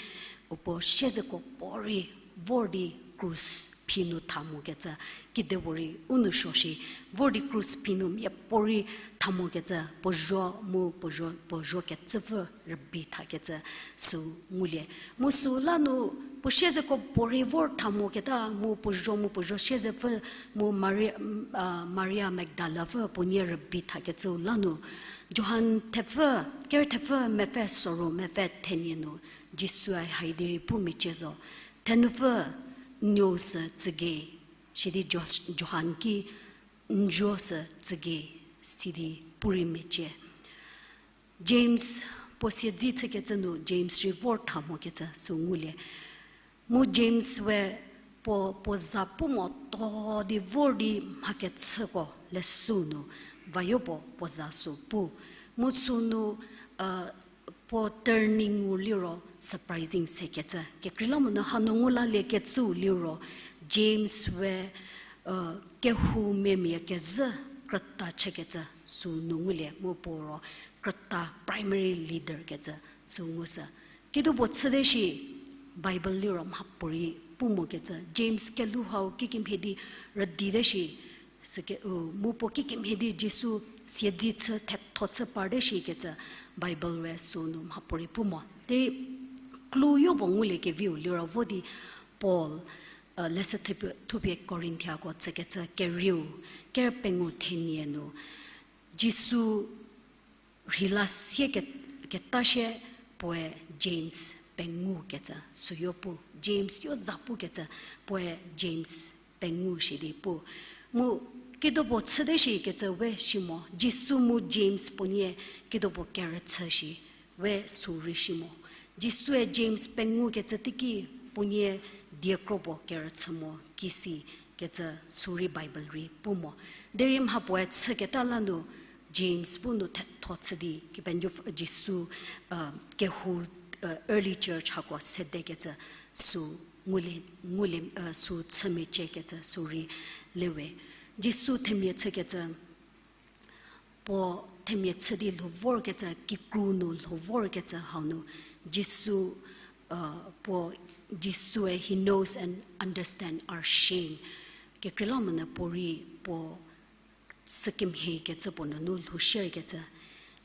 Puo siezeko puorei vor di krus phi nu tha mokecü, kidepuorei u nou suo shi, vor di krus phi nu miapuorei tha mokecü, puo zuo mu puo zuo, puo zuo kecüpfü rübei thakecü sü ngulie. Mu süla nu puo siezeko puorei vor tha moketa, mu puo zuo mu puo zuo siezepfü, mu Maria, Maria Magdala pfü puo nie rübei thakecüu la nu, Johan thepfü, ker thepfü mepfü sorou mepfü thenie nu, Jisue hai di rei pu mecie zo, thenupfü, n nuo sü tsügei, sidi Jo-, Johan ki, n zuo sü tsügei, sidi pu rei mecie. James, puo siedzi chükecü nu James rei vor tha mokecü sü ngulie. Mu James we puo, puo za pu moto di vor di mha kechüko leshüu nu, vayo puo, puo za sü pu. Mu sünu, puo turning-u liro surprising sekecü. Kekreilamonyü hanu ngu laliekecüu liro, James we, kehou memia kezhü krüta chükecü sünu ngulie mu puo ro krüta primary leader kecü sü ngushü. Kidupuo chüte shi Bible liro mhapuorei pu mokecü. James kelhou hau kikemhie di rüdite shi, süke, u, mu puo kikemhie di Jisu siedzi chü thetho chü parte shikecü Bible we sünu mhapuorei pu mo. Derei clue yopuo nguliekeviu liro vo di Paul, leshü thupie, thupie Korinthiako chükecü kerieu, ker pengou thenie nu, Jisu rheila sie ke-, keta shie puoe James pengou kecü süyo pu, James yo za pukecü puoe James pengou shi di pu. Mu kidupuo chüte shikecü we shi mo, Jisu mu James puonie kidupuo kerüchü shi we sü rei shi mo. Jisue James pengoukecü teiki puonie diekro puo kerüchü mo kisi kecü sü rei Bible rei pu mo. Derei mhapuoe chüketa la nu James bu nu thetho chü di Kepenuopfü Jisu, kehou, early church hako sedekecü sü ngulie, ngulie, sü chü meciekecü sü rei lewe. Jisu themia chükecü, puo themia chü di lhou vorkecü, kikru nu lhou vorkecü hau nu, Jisu, puo, Jisue he knows and understand our shame. Kekreilamonyü puorei puo sükemhiekecü puo nunu lhou shierkecü.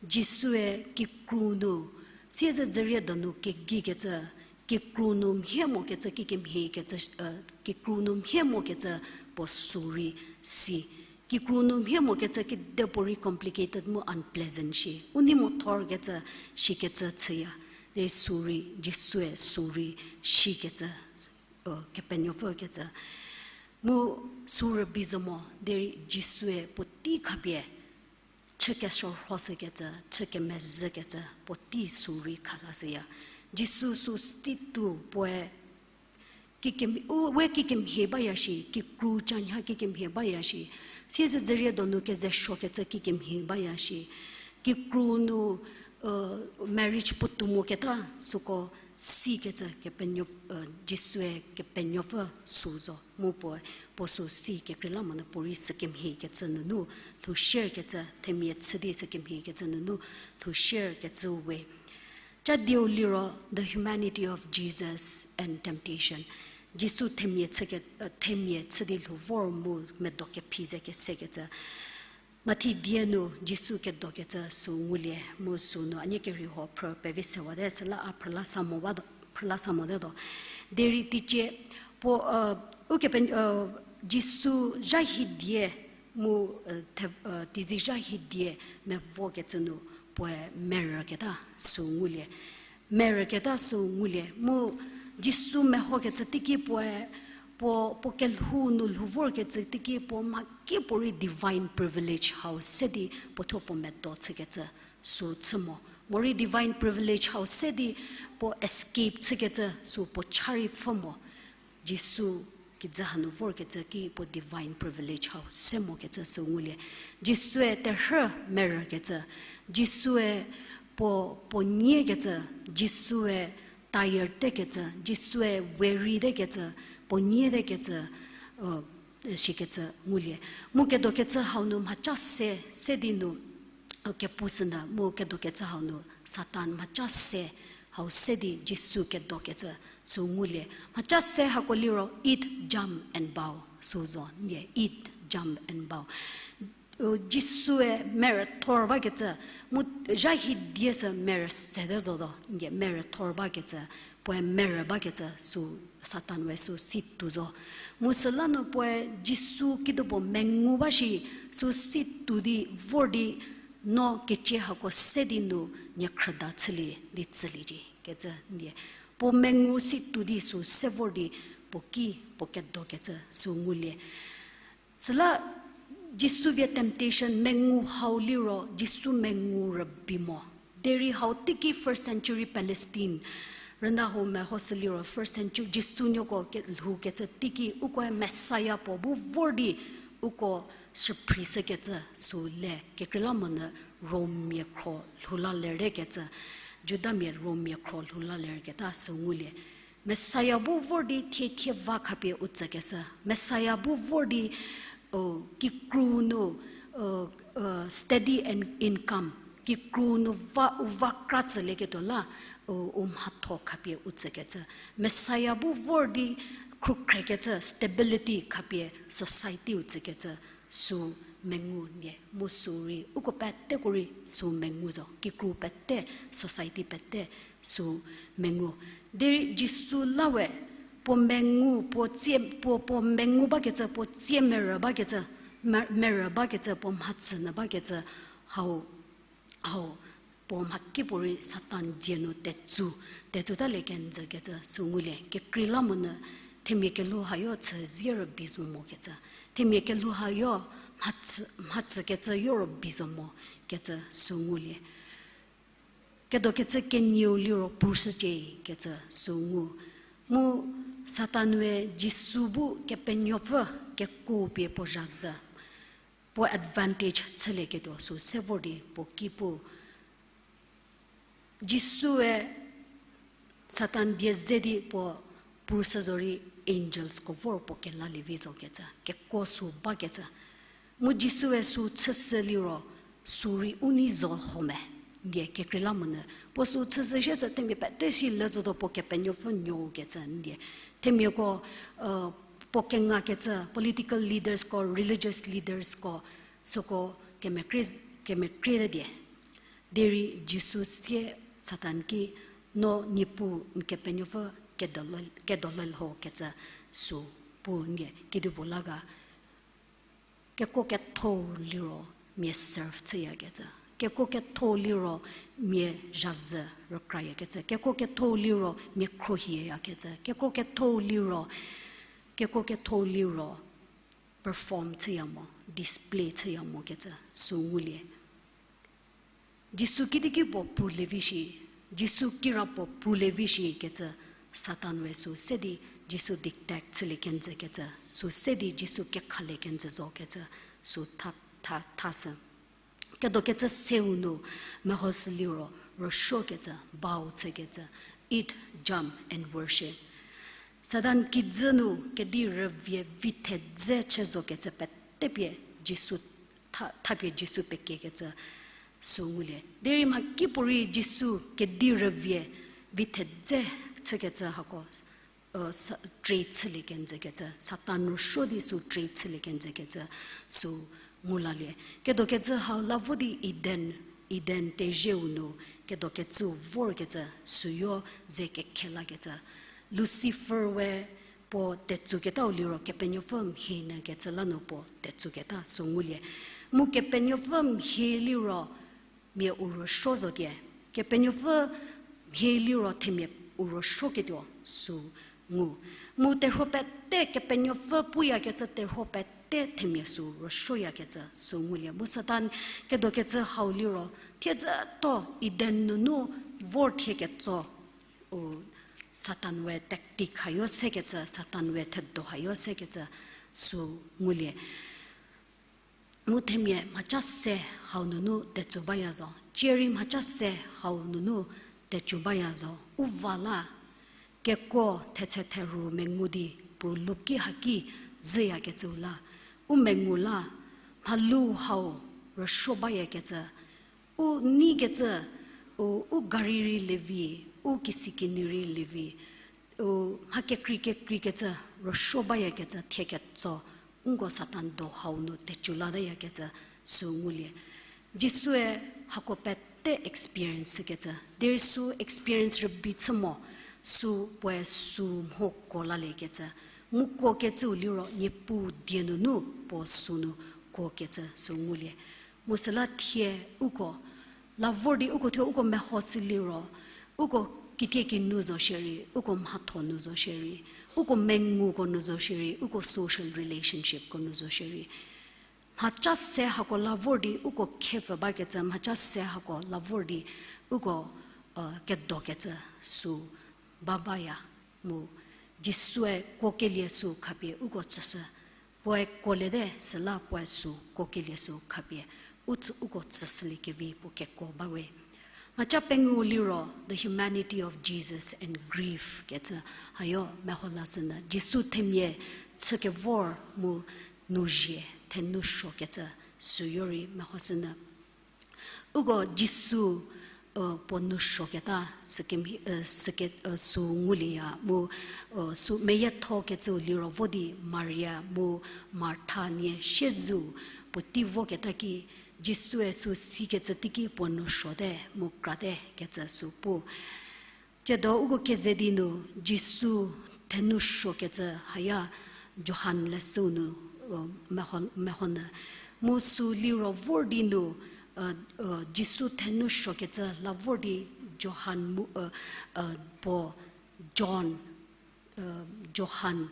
Jisue kikru nu, siezedzürie donu kegikecü, kikru nu mhie mokecü kikemhiekecü, kikru nu mhie mokecü puo sü rei si. Kikru nu mhie mokecü kidepuorei complicated mu unpleasant shi. U nei mo thorkecü shikecü chüya. Derei sü rei, Jisue sü rei shikecü, Kepenuopfükecü. Mu sü rübei zo mo, derei Jisue puotei khapie chü kesorhoshükecü, chü kemezhükecü puotei sü rei khalashüya. Jisu sü stitu puoe, kikem-, u, we kikemhie baya shi, kikru chanya kikemhie baya shi, siezedzürie donu kezesuokecü kikemhie baya shi, kikru nu, marriage puotou moketa süko sikecü Kepenuo-, Jisue Kepenuopfü sü zo mu puoe, puo sü si kekreilamonyü puorei sükemhiekecü nunu lhou shierkecü, themia chü di sükemhiekecü nunu lhou shierkecü we. Cha dieu liro, the humanity of Jesus and temptation. Jisu themia chü ke-, themia chü di lhou vor mu medo kephi ze kesekecü. Mathi die nu Jisu kedokecü sü ngulie mu sünu a nie kerhei huo phrü pevi sewate, süla a phrüla sa mo ba do, phrüla sa mote do. Derei teicie puo, ukepe, Jisu zha hidie mu, the-, teizie zha hidie mevokecü nu puoe merüketa sü ngulie. Merüketa sü ngulie. Mu Jisu mehokecü teiki puoe, puo, puo kelhou nu lhou vorkecü teiki puo mhakipuorei divine privilege hau se di puo thuo puo medo chükecü sü chü mo. Morei divine privilege hau se di puo escape chükecü sü puo cha rei pfhü mo. Jisu kijü hanu vorkecü ki puo divine privilege hau se mokecü sü ngulie. Jisue terhü merükecü, Jisue puo, puo niekecü, Jisue tired tekecü, Jisue weary tekecü, puo nietekecü, shikecü ngulie. Mu kedokecü hau nu mhaca se, se di nu, kepu sünyü, mu kedokecü hau nu Satan mhaca se Hau se di Jisu kedokecü sü ngulie. Mhaca se hako liro eat, jump and bow sü zo ndie, eat, jump and bow. Jisue merüthor bakecü, mu zha hidie sü merü sete zotuo ndie, merüthor bakecü, puoe merü bakecü sü Satan we sü si tuo zo. Mu süla nu puoe Jisu kituo puo mengu ba shi, sü si tuo di vor di no kecie hako se di nu niekhrüda chülie di tsüliecie kecü ndie. Puo mengu si tuo di sü se vor di puo ki puo kedokecü sü ngulie. Süla Jisu vie temptation mengu hau liro Jisu mengu rübei mo. Derei hau teiki first century Palestine rüna hau mehoshü liro first century Jisu nuoko lhoukecü teiki ukoe Messiah puo bu vor di uko shüphrishükecü sü le kekreilamonyü Rommia khro lhou la lerkecü, Judamia Rommia khro lhou la lerketa sü ngulie. Messiah bu vor di thie thie va khapie u tsükeshü. Messiah bu vor di kikru nu steady income, kikru nu va u va kra tsülieketuo la u mhatho khapie u tsükecü. Messiah bu vor di khrukhrekecü, stability khapie society u tsükecü sü mengu ndie. Mu sü rei uko peteko rei sü mengu zo, kikru pete, society pete sü mengu. Derei Jisu la we puo mengu, puo tsie, puo, puo mengu bakecü, puo tsie merü bakecü, merü bakecü, puo mhatsü nyü bakecü, hau, hau, puo mhakipuorei Satan dzie nu tetsu, tetsu talie kenjükecü sü ngulie. Kekreilamonyü themia kelhou hayo chüzie rübei zo mokecü, themia kelhou hayo mhatsü, mhatsükecü yo rübei zo mokecü sü ngulie. Kedokecü kenieu liro pushücie kecü sü ngu. Mu Satan-e Jisu bu Kepenuopfü kekuo pie puo zhazhü, puo advantage chülieketuo sü se vor di puo ki pu. Jisu-e Satan die ze di puo pushü zorei angelsko vor puo kelalie vi zokecü, kekuo sü bakecü. Mu Jisu-e sü chüshü liro, sü rei u nei zo ho me, ndie kekreilamonyü. Puo sü chüshü shiecü themia pete si le zotuo puo Kepenuopfü nuokecü ndie. Themiako, puo kengakecü political leadersko, religious leadersko, süko kemekrie, kemekrie die. Derei Jisu sie Satan ki, no Niepuu n Kepenuopfü kedo le, kedo le lho kecü sü pu ndie, kedipuo la ga. Kekuo ketho liro mia serve chüyakecü. Kekuo ketho liro mia zhazhü rükrayakecü. Kekuo ketho liro mia khruohiyakecü. Kekuo ketho liro, kekuo ketho liro perform chüya mo, display chüya mokecü sü ngulie. Jisu kidi ki puo prulie vi shi, Jisu kira puo prulie vi shikecü, Satan we sü se di Jisu dictate chülie kenjükecü, sü se di Jisu kekhalie kenjü zokecü, sü tha, tha, thashü. Kedokecü seu nu mehoshü liro, rüsuokecü, bow chükecü, eat, jump and worship. Satan kijü nu kedi rüvie vi thedze chü zokecü petepie Jisu tha, thapie Jisu pekiekecü sü ngulie. Derei mhakipuorei Jisu kedi rüvie vi thedze chükecü hako, treat chülie kenjükecü, Satan rüsuo di sü treat chülie kenjükecü sü ngu lalie. Kedokecü hau la vo di Eden, Eden tezhieu nu kedokecüu vorkecü süyo ze kekhe lakecü. Lucifer we puo tetsuketau liro Kepenuopfü mhie nyü kecü la nu puo tetsuketa sü ngulie. Mu Kepenuopfü mhie liro mia u rüsuo zotie. Kepenuopfü mhie liro themia u rüsuoketuo sü ngu. Mu terhuo pete Kepenuopfü puyakecü terhuo pete themia sü rüsuoyakecü sü ngulie. Mu Satan kedokecü hau liro thiedzüto Eden nunu vor thie ketso u Satan we tactic hayo sekecü, Satan we thedo hayo sekecü sü ngulie. Mu themia mhaca se hau nunu tetsu baya zo. Cierei mhaca se hau nunu tetsu baya zo. U va la, kekuo thetse therhu mengu di pru luki haki zhüyakecüu la, u mengu la, mhalu hau rüsuo bayakecü, u neikecü, u, u gari rei levi, u kisi kinu rei lievi, u mha kekrei kekreikecü, rüsuo bayakecü, thie ketso, nko Satan do hau nu tecu latayakecü, sü ngulie. Jisue hako pete experience kecü, derei sü experience rübei chü mo, sü puoe sü mho kuo laliekecü, mu kuokecüu liro Niepuu die nunu puo sünu kuokecü sü ngulie. Mu süla thie uko, la vor di uko thuo uko mehoshü liro, uko kitiekinu zo shierei, uko mhatho nu zo shierei, uko menguko nu zo shierei, uko social relationshipko nu zo shierei, mhaca se hako la vor di uko khepfü bakecü, mhaca se hako la vor di uko, kedokecü sü ba baya. Mu Jisue kuokelie sü khapie uko tsüshü. Puoe kuoliete süla puoe sü kuokelie sü khapie u tsü uko tsüshüliekevi puo kekuo bawe. Mhaca pengou liro The Humanity of Jesus and Grief kecü, hayo meho lashünyü Jisu themia chükevor mu nuzie thenou suokecü süyo rei mehoshünyü. Uko Jisu puo nou suoketa sükemhie, süke, sü ngulieya mu, sü meyiethokecüu liro vo di Maria mu Martha nie siezeu puotei voketa ki, Jisue sü sikecü teiki puo nou suote mu kratekecü sü pu. Tsiedo uko keze di nu Jisu thenou suokecü haya Johan leshüu nu, meho, mehoshünyü. Mu sü liro vor di nu, Jisu thenou suokecü la vor di Johan mu, puo John, Johan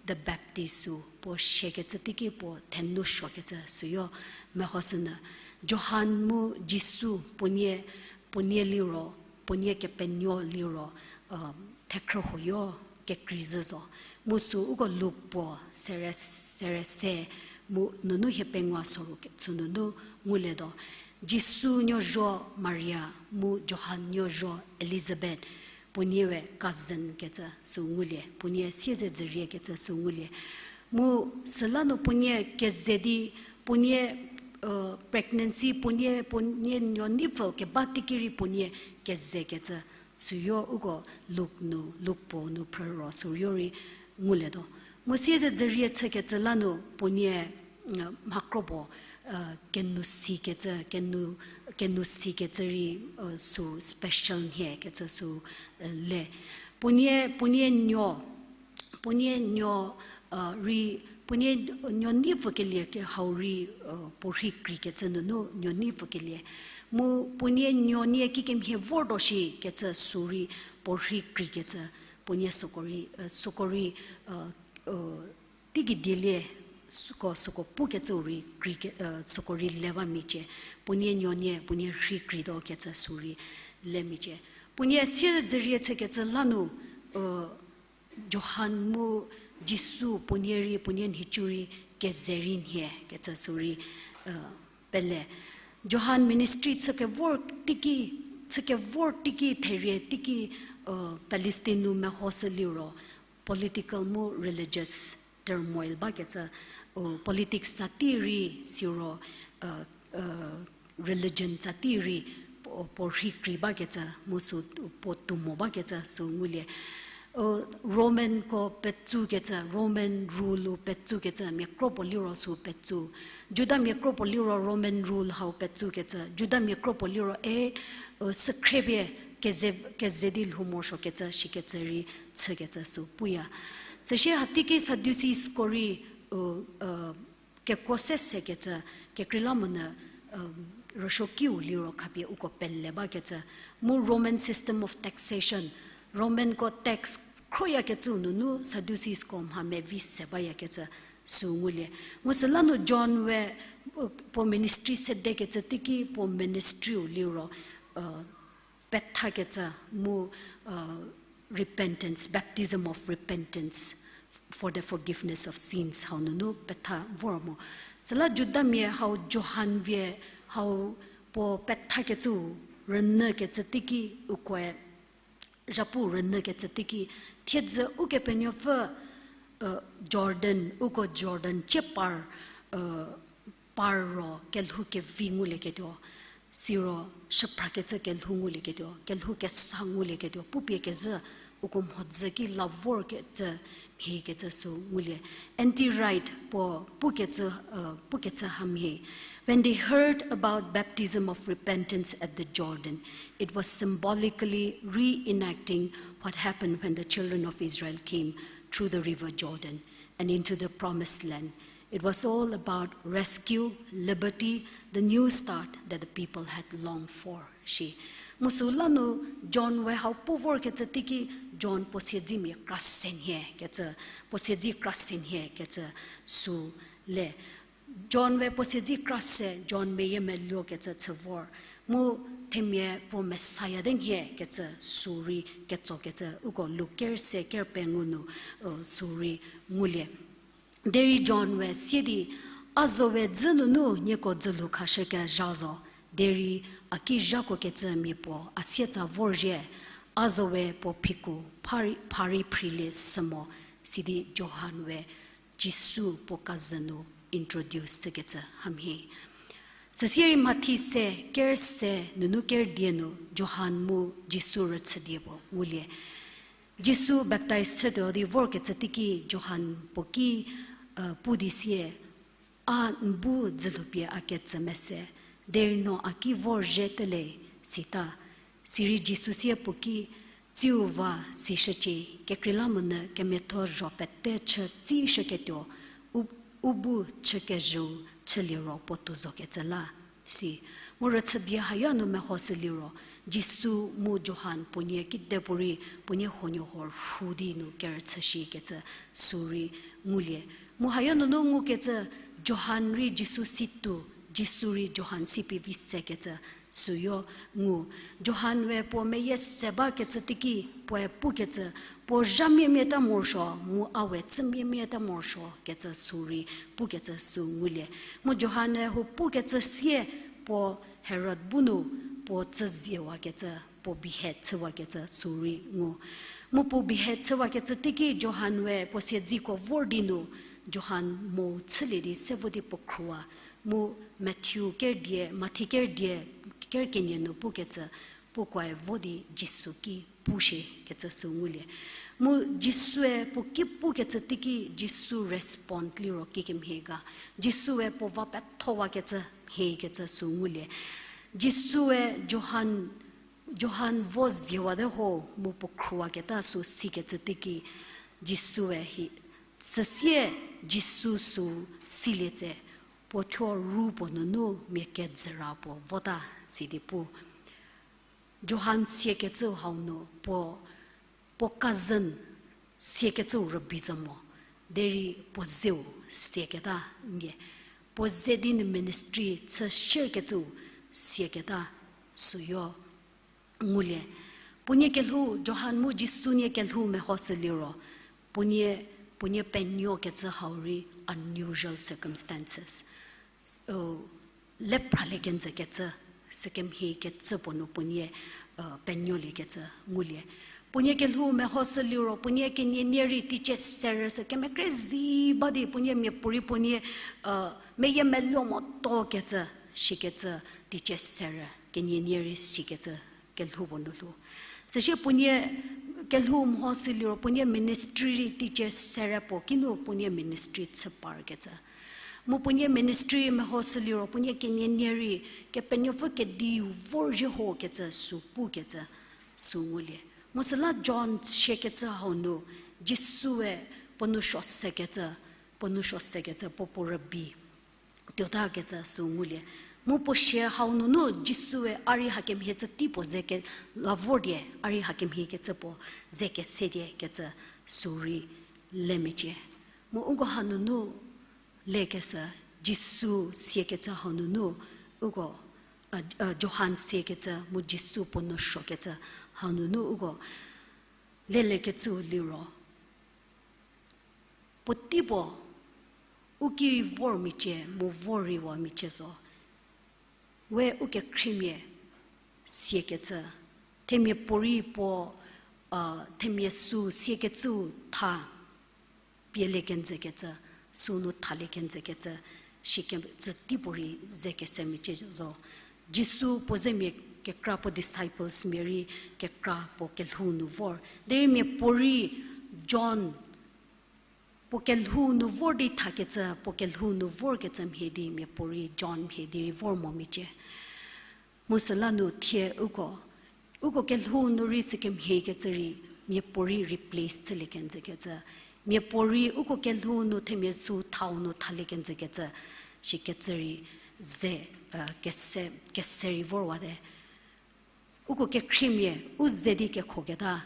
the Baptist sü puo siakecü teiki puo thenou suokecü süyo mehoshünyü. Johan mu Jisu puonie, puonie liro, puonie kepenuo liro, thekhrühuoyo kekreizhü zo. Mu sü uko Luk puo sere, sere se mu nunu hie pengou soru ke, sü nunu ngulietuo. Jisu nuo zuo Maria mu Johan nuo zuo Elizabeth, puoniewe cousin kecü sü ngulie, puonie siezedzüriekecü sü ngulie. Mu süla nu puonie keze di, puonie, pregnancy, puonie, puonie nuo neipfü keba teiki rei puonie kezekecü süyo uko Luk nu, Luk puo nu phrü ro süyo rei ngulietuo. Mu siezedzürie chükecü la nu puonie, mhakropuo, kenu sikecü, kenu, kenu sikecü rei, sü special nhiekecü sü, le. Puonie, puonie nuo, puonie nuo, rei, puonie nuo neipfükelie ke hau rei, puo rhei kreikecü nunu nuo neipfükelie. Mu puonie nuo nie kikemhie vortuo shikecü sü rei puo rhei kreikecü, puonie süko rei, süko rei, teigei dielie, süko, süko pukecü rei krei, süko rei le ba micie. Puonie nuo nie, puonie rhei kreituokecü sü rei le micie. Puonie siezedzürie chükecü la nu, Johan mu Jisu puonie rei, puonie nhicu rei, keze rei nhiekecü sü rei, pele. Johan ministry chükevor teiki, chükevor teiki, therie teiki, Palestine nu mehoshü liro, political mu religious turmoil bakecü, politics tsa tei rei siro, religion tsa tei rei puo, puo rhei krei bakecü, mu sü puo tuo mo bakecü sü ngulie. Romanko petsukecü, Roman rule-u petsukecü, miakro puo liro sü petsu. Judamia kro puo liro Roman rule hau petsukecü, Judamia kro puo liro e, sükhriepie keze, keze di lhou morosuokecü shikecü rei chükecü sü puya. Süsie hateiki Sadduceesko rei, kekuo se sekecü, kekreilamonyü, rüsuokiu liro khapie uko pele bakecü, mu Roman system of taxation, Romanko tax khroyakecüu nunu Sadduceesko mha mevi se bayakecü sü ngulie. Mu süla nu John we, puo ministry sedekecü teiki puo ministry-u liro, pethakecü mu, repentance, baptism of repentance for the forgiveness of sins hau nunu petha vor mo. Süla Judamia hau Johan vie hau puo pethakecüu rünyükecü teiki ukoe, zhapu rünyükecü teiki, thiedzü Ukepenuopfü, Jordan, uko Jordan cie par, par ro kelhou kevi ngulieketuo. Siro shüphrakecü kelhou ngulieketuo, kelhou kesa ngulieketuo, pupie kezhü, uko mhodzü ki la vorkecü, mhiekecü sü ngulie. N T Wright puo pukecü, uh, pukecü hamhie. When they heard about baptism of repentance at the Jordan, it was symbolically reenacting what happened when the children of Israel came through the river Jordan and into the promised land. It was all about rescue, liberty, the new start that the people had longed for, shi. Mu süla nu John we hau pu vorkecü teiki John puo siedzimia kra se nhie kecü, puo siedzi kra se nhie kecü sü le. John we puo siedzi kra se, John meyiemeluo kecü chü vor. Mu themia puo Messiah de nhie kecü sü rei ketsokecü, uko Luk ker se ker pengou nu, uh, sü rei ngulie. Derei John we sie di, a zo we dzü nunu nieko dzülhou khashükezha zo, derei a ki zhakuokecü mia puo a sietsa vorzhie, a zo we puo phiku pha rei, pha rei phrilie sü mo, sidi Johan we Jisu puo kazhü nu introduce chükecü hamhie. Süsie rei Mathi se, ker se nunu ker die nu Johan mu Jisu rüchüdie puo ngulie. Jisu baptize chütuo di vorkecü teiki Johan puo ki, uh, pu di sie, a n bu dzülhoupie a ketsü mese, derei no a ki vorzhie te le, sita. Sirei Jisu sie puo ki, tsiu va sishücie, kekreilamonyü kemiatho zho pete chü tsishüketuo, u, u bu chükezhüu chüliro puotou zokecü la, si. Mu rüchüdie haya nu mehoshüliro, Jisu mu Johan puonie kidepuorei puonie huonuo huo rhu di nu kerüchü shikecü sü rei ngulie. Mu haya nunu ngukecü Johan rei Jisu si tuo, Jisu rei Johan si pie vi sekecü süyo ngu. Johan we puo meyie se bakecü teiki puoe pukecü, puo zha miemiata morosuo, mu a we chü miemiata morosuo kecü sü rei pukecü sü ngulie. Mu Johan-e hou pukecü sie puo Herod bu nu puo tsüziewakecü, puo behead chüwakecü sü rei ngu. Mu puo behead chüwakecü teiki Johan we puo siedziko vor di nu, Johan mo chülie di se vo di puo khruwa. Mu Mathi ker die, Mathi ker die, ker kenie nu pukecü, puokoe vo di Jisu ki pu shikecü sü ngulie. Mu Jisue puo ki pukecü teiki Jisu respond liro kikemhie ga. Jisue puo va pethowakecü mhiekecü sü ngulie. Jisue Johan, Johan vo ziewate ho mu puo khruwaketa sü sikecü teiki Jisue hi, süsie Jisu sü silie tse, puo thuo ru puo nunu mia kejüra puo vota sidi pu. Johan siakecüu hau nu puo, puo cousin siakecüu rübei zo mo, derei puo zeu siaketa nie. Puo ze di nu ministry chü shierkecüu siaketa süyo ngulie. Puonie kelhou, Johan mu Jisu nie kelhou mehoshüliro, puonie, puonie penuokecü hau rei unusual circumstances. Lepralie kenjükecü, sükemhie kecü puo nu puonie, penuoliekecü ngulie. Puonie kelhou mehoshüliro, puonie kenienie rei teicie serü sü kemekre zi ba di puonie miapuorei puonie, meyiemeluo motuokecü, shikecü teicie serü, kenienie rei sikecü kelhou puo nu lhou. Süsie puonie kelhou mehoshüliro, puonie ministry rei teicie serü puo kinu puonie ministry chü parkecü. Mu puonie ministry mehoshüliro, puonie kenienie rei Kepenuopfü kediu vorzhie hokecü sü pukecü sü ngulie. Mu süla John siakecü hau nu, Jisue puo nou suo sekecü, puo nou suo sekecü, puo puo rübei tuotakecü sü ngulie. Mu puo sie hau nunu Jisue a rei hakemhie cü tei puo ze ke la vor die, a rei hakemhiekecü puo ze kese diekecü sü rei le mecie. Mu uko hanunu lekeshü, Jisu siakecü hau nunu, uko, Johan siakecü mu Jisu puo nou suokecü hau nunu uko lelekecüu liro, puotei puo u ki rei vor mecie mu vor reiwa mecie zo. We ukekhriemia siakecü, themia puorei puo, themia sü siakecüu tha pielie kenjükecü, sünu thalie kenjükecü, shikecü tei puorei ze kese mecie zo. Jisu puo zemia kekra, puo disciplesmia rei kekra puo kelhou nu vor. Derei miapuorei John puo kelhou nu vor di thakecü, puo kelhou nu vorkecü mhie di miapuorei John mhie di rei vor mo miecie. Mu süla nu thie uko, uko kelhou nu rei sükemhiekecü rei miapuorei replace chülie kenjükecü. Miapuorei uko kelhou nu themia sü thau nu thalie kenjükecü, shikecü rei ze, kese, kese rei vorwate. Uko kekhriemia u ze di kekhoketa,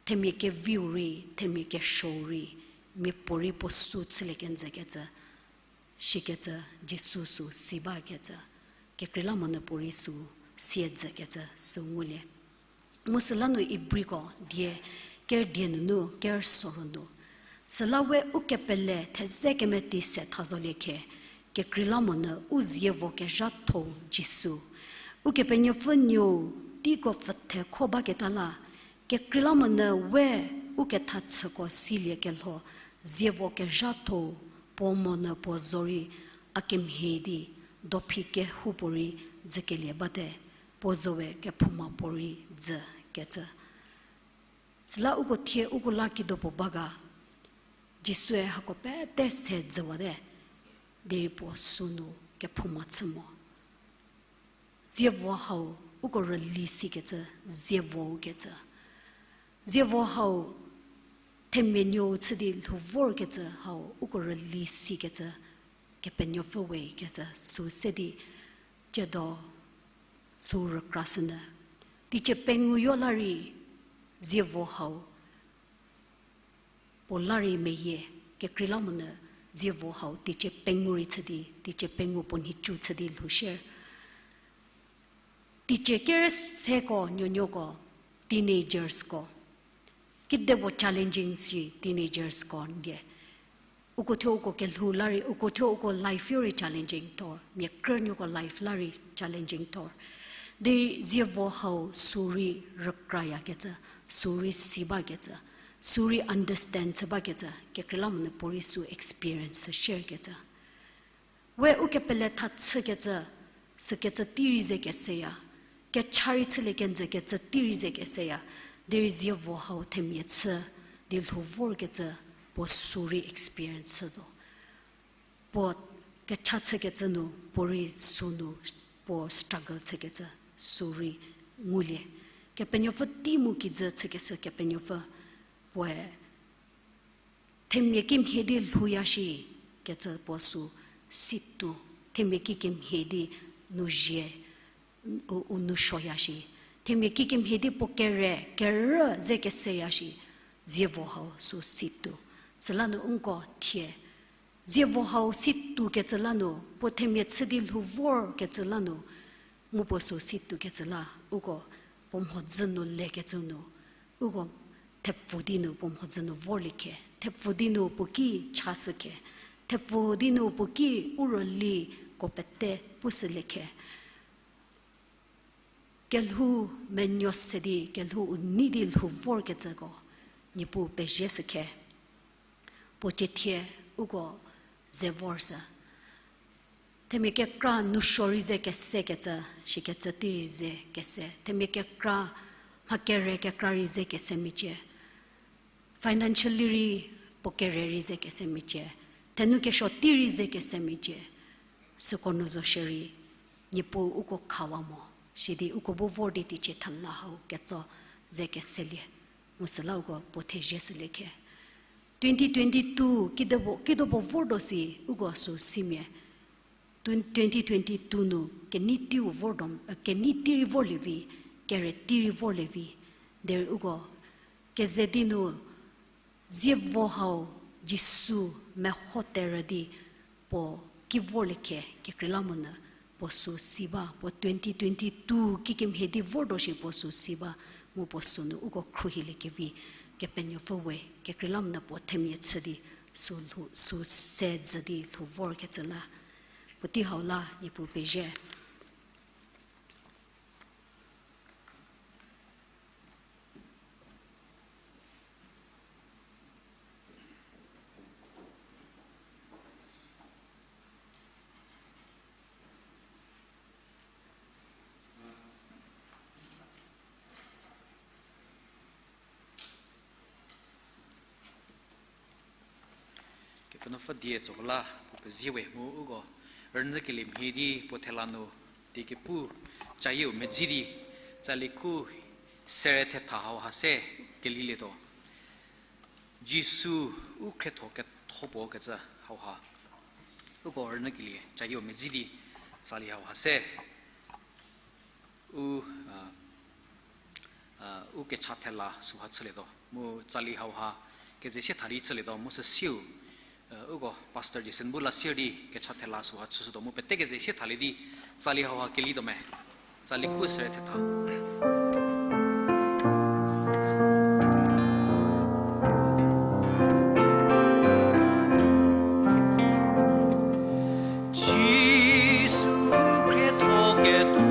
themia keviu rei, themia kesuou rei, miapuorei puo sü chülie kenjükecü, shikecü Jisu sü si bakecü, kekreilamonyü puorei sü siedzükecü sü ngulie. Mu süla nu Ibriko die, ker die nunu ker sorou nu, süla we ukepele theze kemeti se tha zolie khe, kekreilamonyü u zievo kezhatho Jisu, Ukepenuopfü Nuou teiko pfüthekho baketa la, kekreilamonyü we u kethachüko siliekelho zievo kezhatho puo monyü puo zorei a kemhie di dophi kehoupuorei dzükelie bate, puo zowe kephouma puorei dzükecü. Süla uko thie uko la kidopuo ba ga, Jisue hako pete se dzüwate, derei puo sünu kephouma chü mo. Zievo hau uko rüli sikecü, zievo kecü. Zievo hau themia nuou chü di lhou vorkecü hau uko rüli sikecü, Kepenuopfü we kecü sü se di, ciedo sü rükrashünyü. Teicie pengou yo la rei zievo hau puo la rei meyie, kekreilamonyü zievo hau teicie pengou rei chü di, teicie pengou puo nhicu chü di lhou shie. Teicie kere seko nuonuoko, teenagersko, kidepuo challenging si teenagersko ndie. Uko thuo uko kelhou la rei, uko thuo uko life yo rei challenging thor, mia krünuoko life la rei challenging thor. Di zievo hau sü rei rükrayakecü, sü rei si bakecü, sü rei understand chü bakecü, kekreilamonyü puorei sü experience share kecü. We ukepele tha chükecü, sükecü tei rei ze keseya, kecha rei chülie kenjükecü tei rei ze keseya, derei zievo hau themia chü di lhou vorkecü puo sü rei experience chü zo. Puo kecha chükecü nu, puorei sünu, puo struggle chükecü sü rei ngulie. Kepenuopfü tei mu kijü chükeshü Kepenuopfü, puoe themia kimhie di lhouya shi kecü puo sü si tuo, themia kikemhie di nu zhie, u, u nu suoya shi, themia kikemhie di puo kere, kerü ze keseya shi, zievo hau sü si tuo. Süla nu uko thie zievo hau si tuokecü la nu, puo themia chü di lhou vorkecü la nu, mu puo sü si tuokecü la, uko puo mhodzü nu lekecü nu, uko thepfü di nu puo mhodzü nu vorlie khe, thepfü di nu puo ki chashü khe, thepfü di nu puo ki u rüliko pete pushülie khe. Kelhou menuo se di, kelhou u nei di lhou vorkecüko, Niepuu pezie shü khe. Puo ciethie uko ze vor sü. Themia kekra nousuo rei ze kesekecü, shikecü tei rei ze kese. Themia kekra, mha kere kekra rei ze kese miecie. Financially rei puo kere rei ze kese miecie. Thenou kesuo tei rei ze kese miecie. Süko nu zo shierei, Niepuu uko khawa mo. Sidi uko bu vor di teicie thela hau ketso ze keselie. Mu süla uko puo thezie shülie khe. Twenty twenty-two, kidopuo, kidopuo vortuo si, uko sü simia. Twen-, twenty twenty-two nu, kenei teiu vortuo, kenei tei rei vorlie vi, kere tei rei vorlie vi. Derei uko, keze di nu, zievo hau Jisu meho terü di puo ki vorlie khe, kekreilamonyü puo sü si ba, puo twenty twenty-two kikemhie di vortuo shi puo sü si ba, mu puo sünu uko khruohilie kevi, Kepenuopfü we, kekreilamonyü puo themia chü di sü lhou, sü se dzü di lhou vorkecü la. Puotei hau la Niepuu pezie. Nupfü die tsoko la puo pezie we mu uko rünyükelie mhie di puo thela nu die kepu cayieu medzi di tsali khu sere thetha hauha se kelilietuo. Jisu u khrietho ketho puo kecü hauha uko rünyükelie cayieu medzi di tsali hauha se u, a, a, u kecha thela süha chülietuo. Mu tsali hauha keze sie tha di chülietuo, mu süsieu, a, uko Pastor Jason bu la sier di kecha thela süha chüshütuo, mu pete keze sie thalie di tsali hauha kelituo me. Tsali khu sere thetha. Jisu khrietho ketho,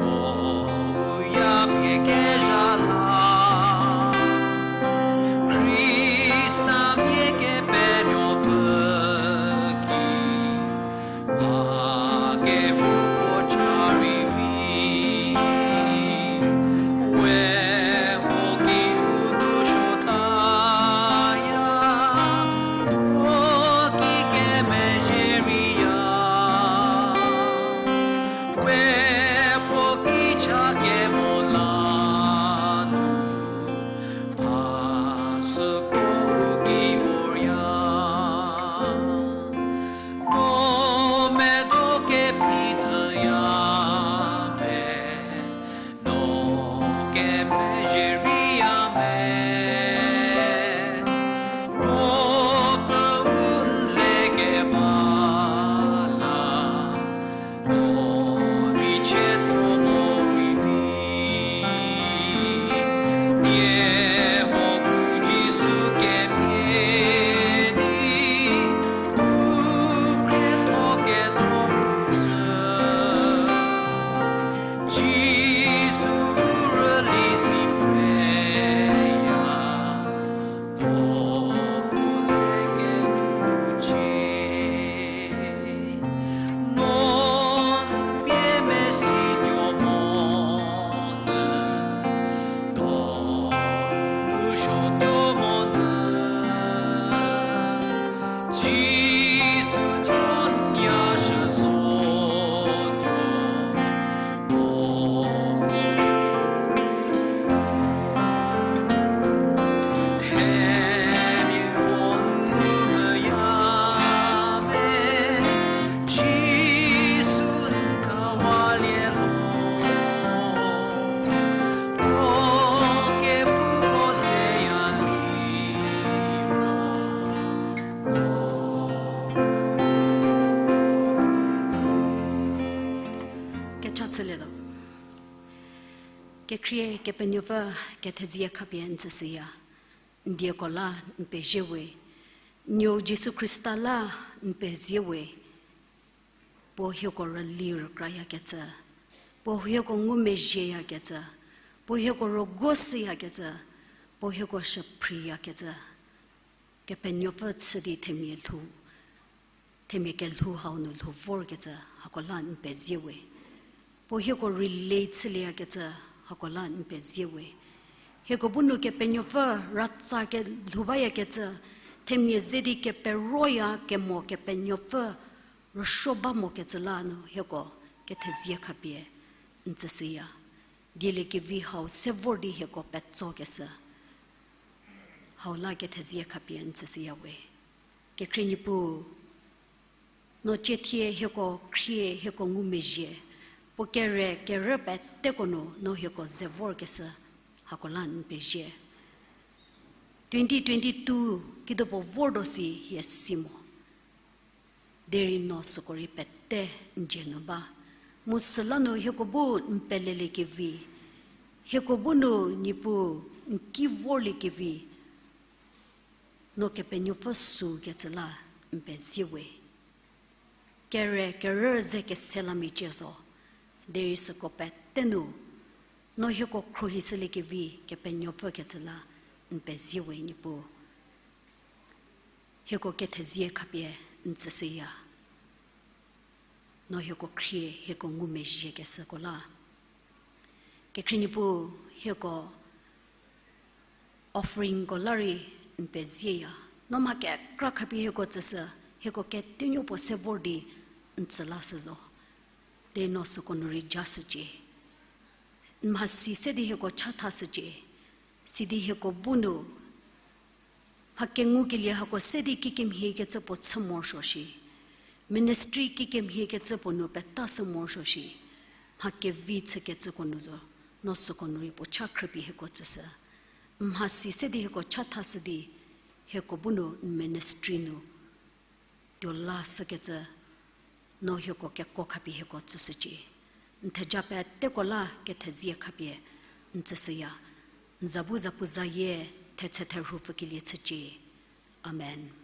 o ya pie kezha la, Khrista mia Kepenuopfü ki, a kehoupuo cha rei vi, we ho ki u nu suotaya, o ki kemezhie reiya, we puo ki cha kemo la nu, a süko u ki vorya. No medo kephi tsüya me, no kemezhie reiya me, Ruopfü u n ze keba la, no michie tuo mo rei vi, nie ho u Jisu kemhie di, u khrietho ketho tsü, Jisu u rüli si phreya, no u ze kenu cie, no n pie mesituo monyü, no u suotuo monyü, Jisu thuo n ya shü zotuo mo. Themia puo ngumvüya me, Jisu n khawalie lo, puo kepuko zeya liro. Kecha chülietuo. Kekhrie Kepenuopfü, kethezie khapie n tsüshüya. N dieko la n pezie we, n nuou Jisu Khrista la n pezie we, puo hieko rüli rükrayakecü, puo hieko ngumezhieyakecü, puo hieko rüguoshüyakecü, puo hieko shüphriyakecü, Kepenuopfü chü di themia lhou, themia kelhou hau nu lhou vorkecü hako la n pezie we. Puo hieko rüli chülieyakecü hako la n pezie we. Hieko bu nu Kepenuopfü ratsa kelhou bayakecü, themia ze di keperoya kemo Kepenuopfü rüsuo ba mokecü la nu hieko kethezie khapie n tsüshüya. Dieliekevi hau se vor di hieko petsokeshü hau la kethezie khapie n tsüshüya we. Kekhrie Niepuu, no ciethie hieko khrie hieko ngumezhie, puo kere kerü peteko nu no hieko ze vorkeshü hako la n pezie. Twenty twenty-two kidopuo vortuo si hie si mo. Derei no süko rei pete n dzie nu ba. Mu süla nu hieko bu n peleliekevi, hieko bu nu Niepuu n ki vorliekevi, no Kepenuopfü sükecü la n pezie we. Kere kerü ze kese la mecie zo, derei süko pete nu no hieko khruohishüliekevi Kepenuopfü kecü la n pezie we Niepuu. Hieko kethezie khapie n tsüshüya. No hieko khrie hieko ngumezhiekeshüko la. Kekhrie Niepuu, hieko offeringko la rei n pezieya. No mha kekra khapie hieko tsüshü, hieko ketuonuo puo se vor di n tsü lashü zo. Derei no süko nu rei jashücie. N mhasi se di hieko chathashücie. Sidi hieko bu nu mha kengukelie hako se di kikemhiekecü puo chü morosuo shi, ministry kikemhiekecü puo nu petashü morosuo shi, mha kevi chükecüko nu zo, no süko nu rei puo cha khrüpie hieko tsüshü. N mhasi se di hieko chathashü di, hieko bu nu n ministry nu tuo lashükecü, no hieko kekuo khapie hieko tsüshücie. N theja peteko la kethezie khapie n tsüshüya. N za bu zapuzayie thetse therhu pfükelie chücie. Amen.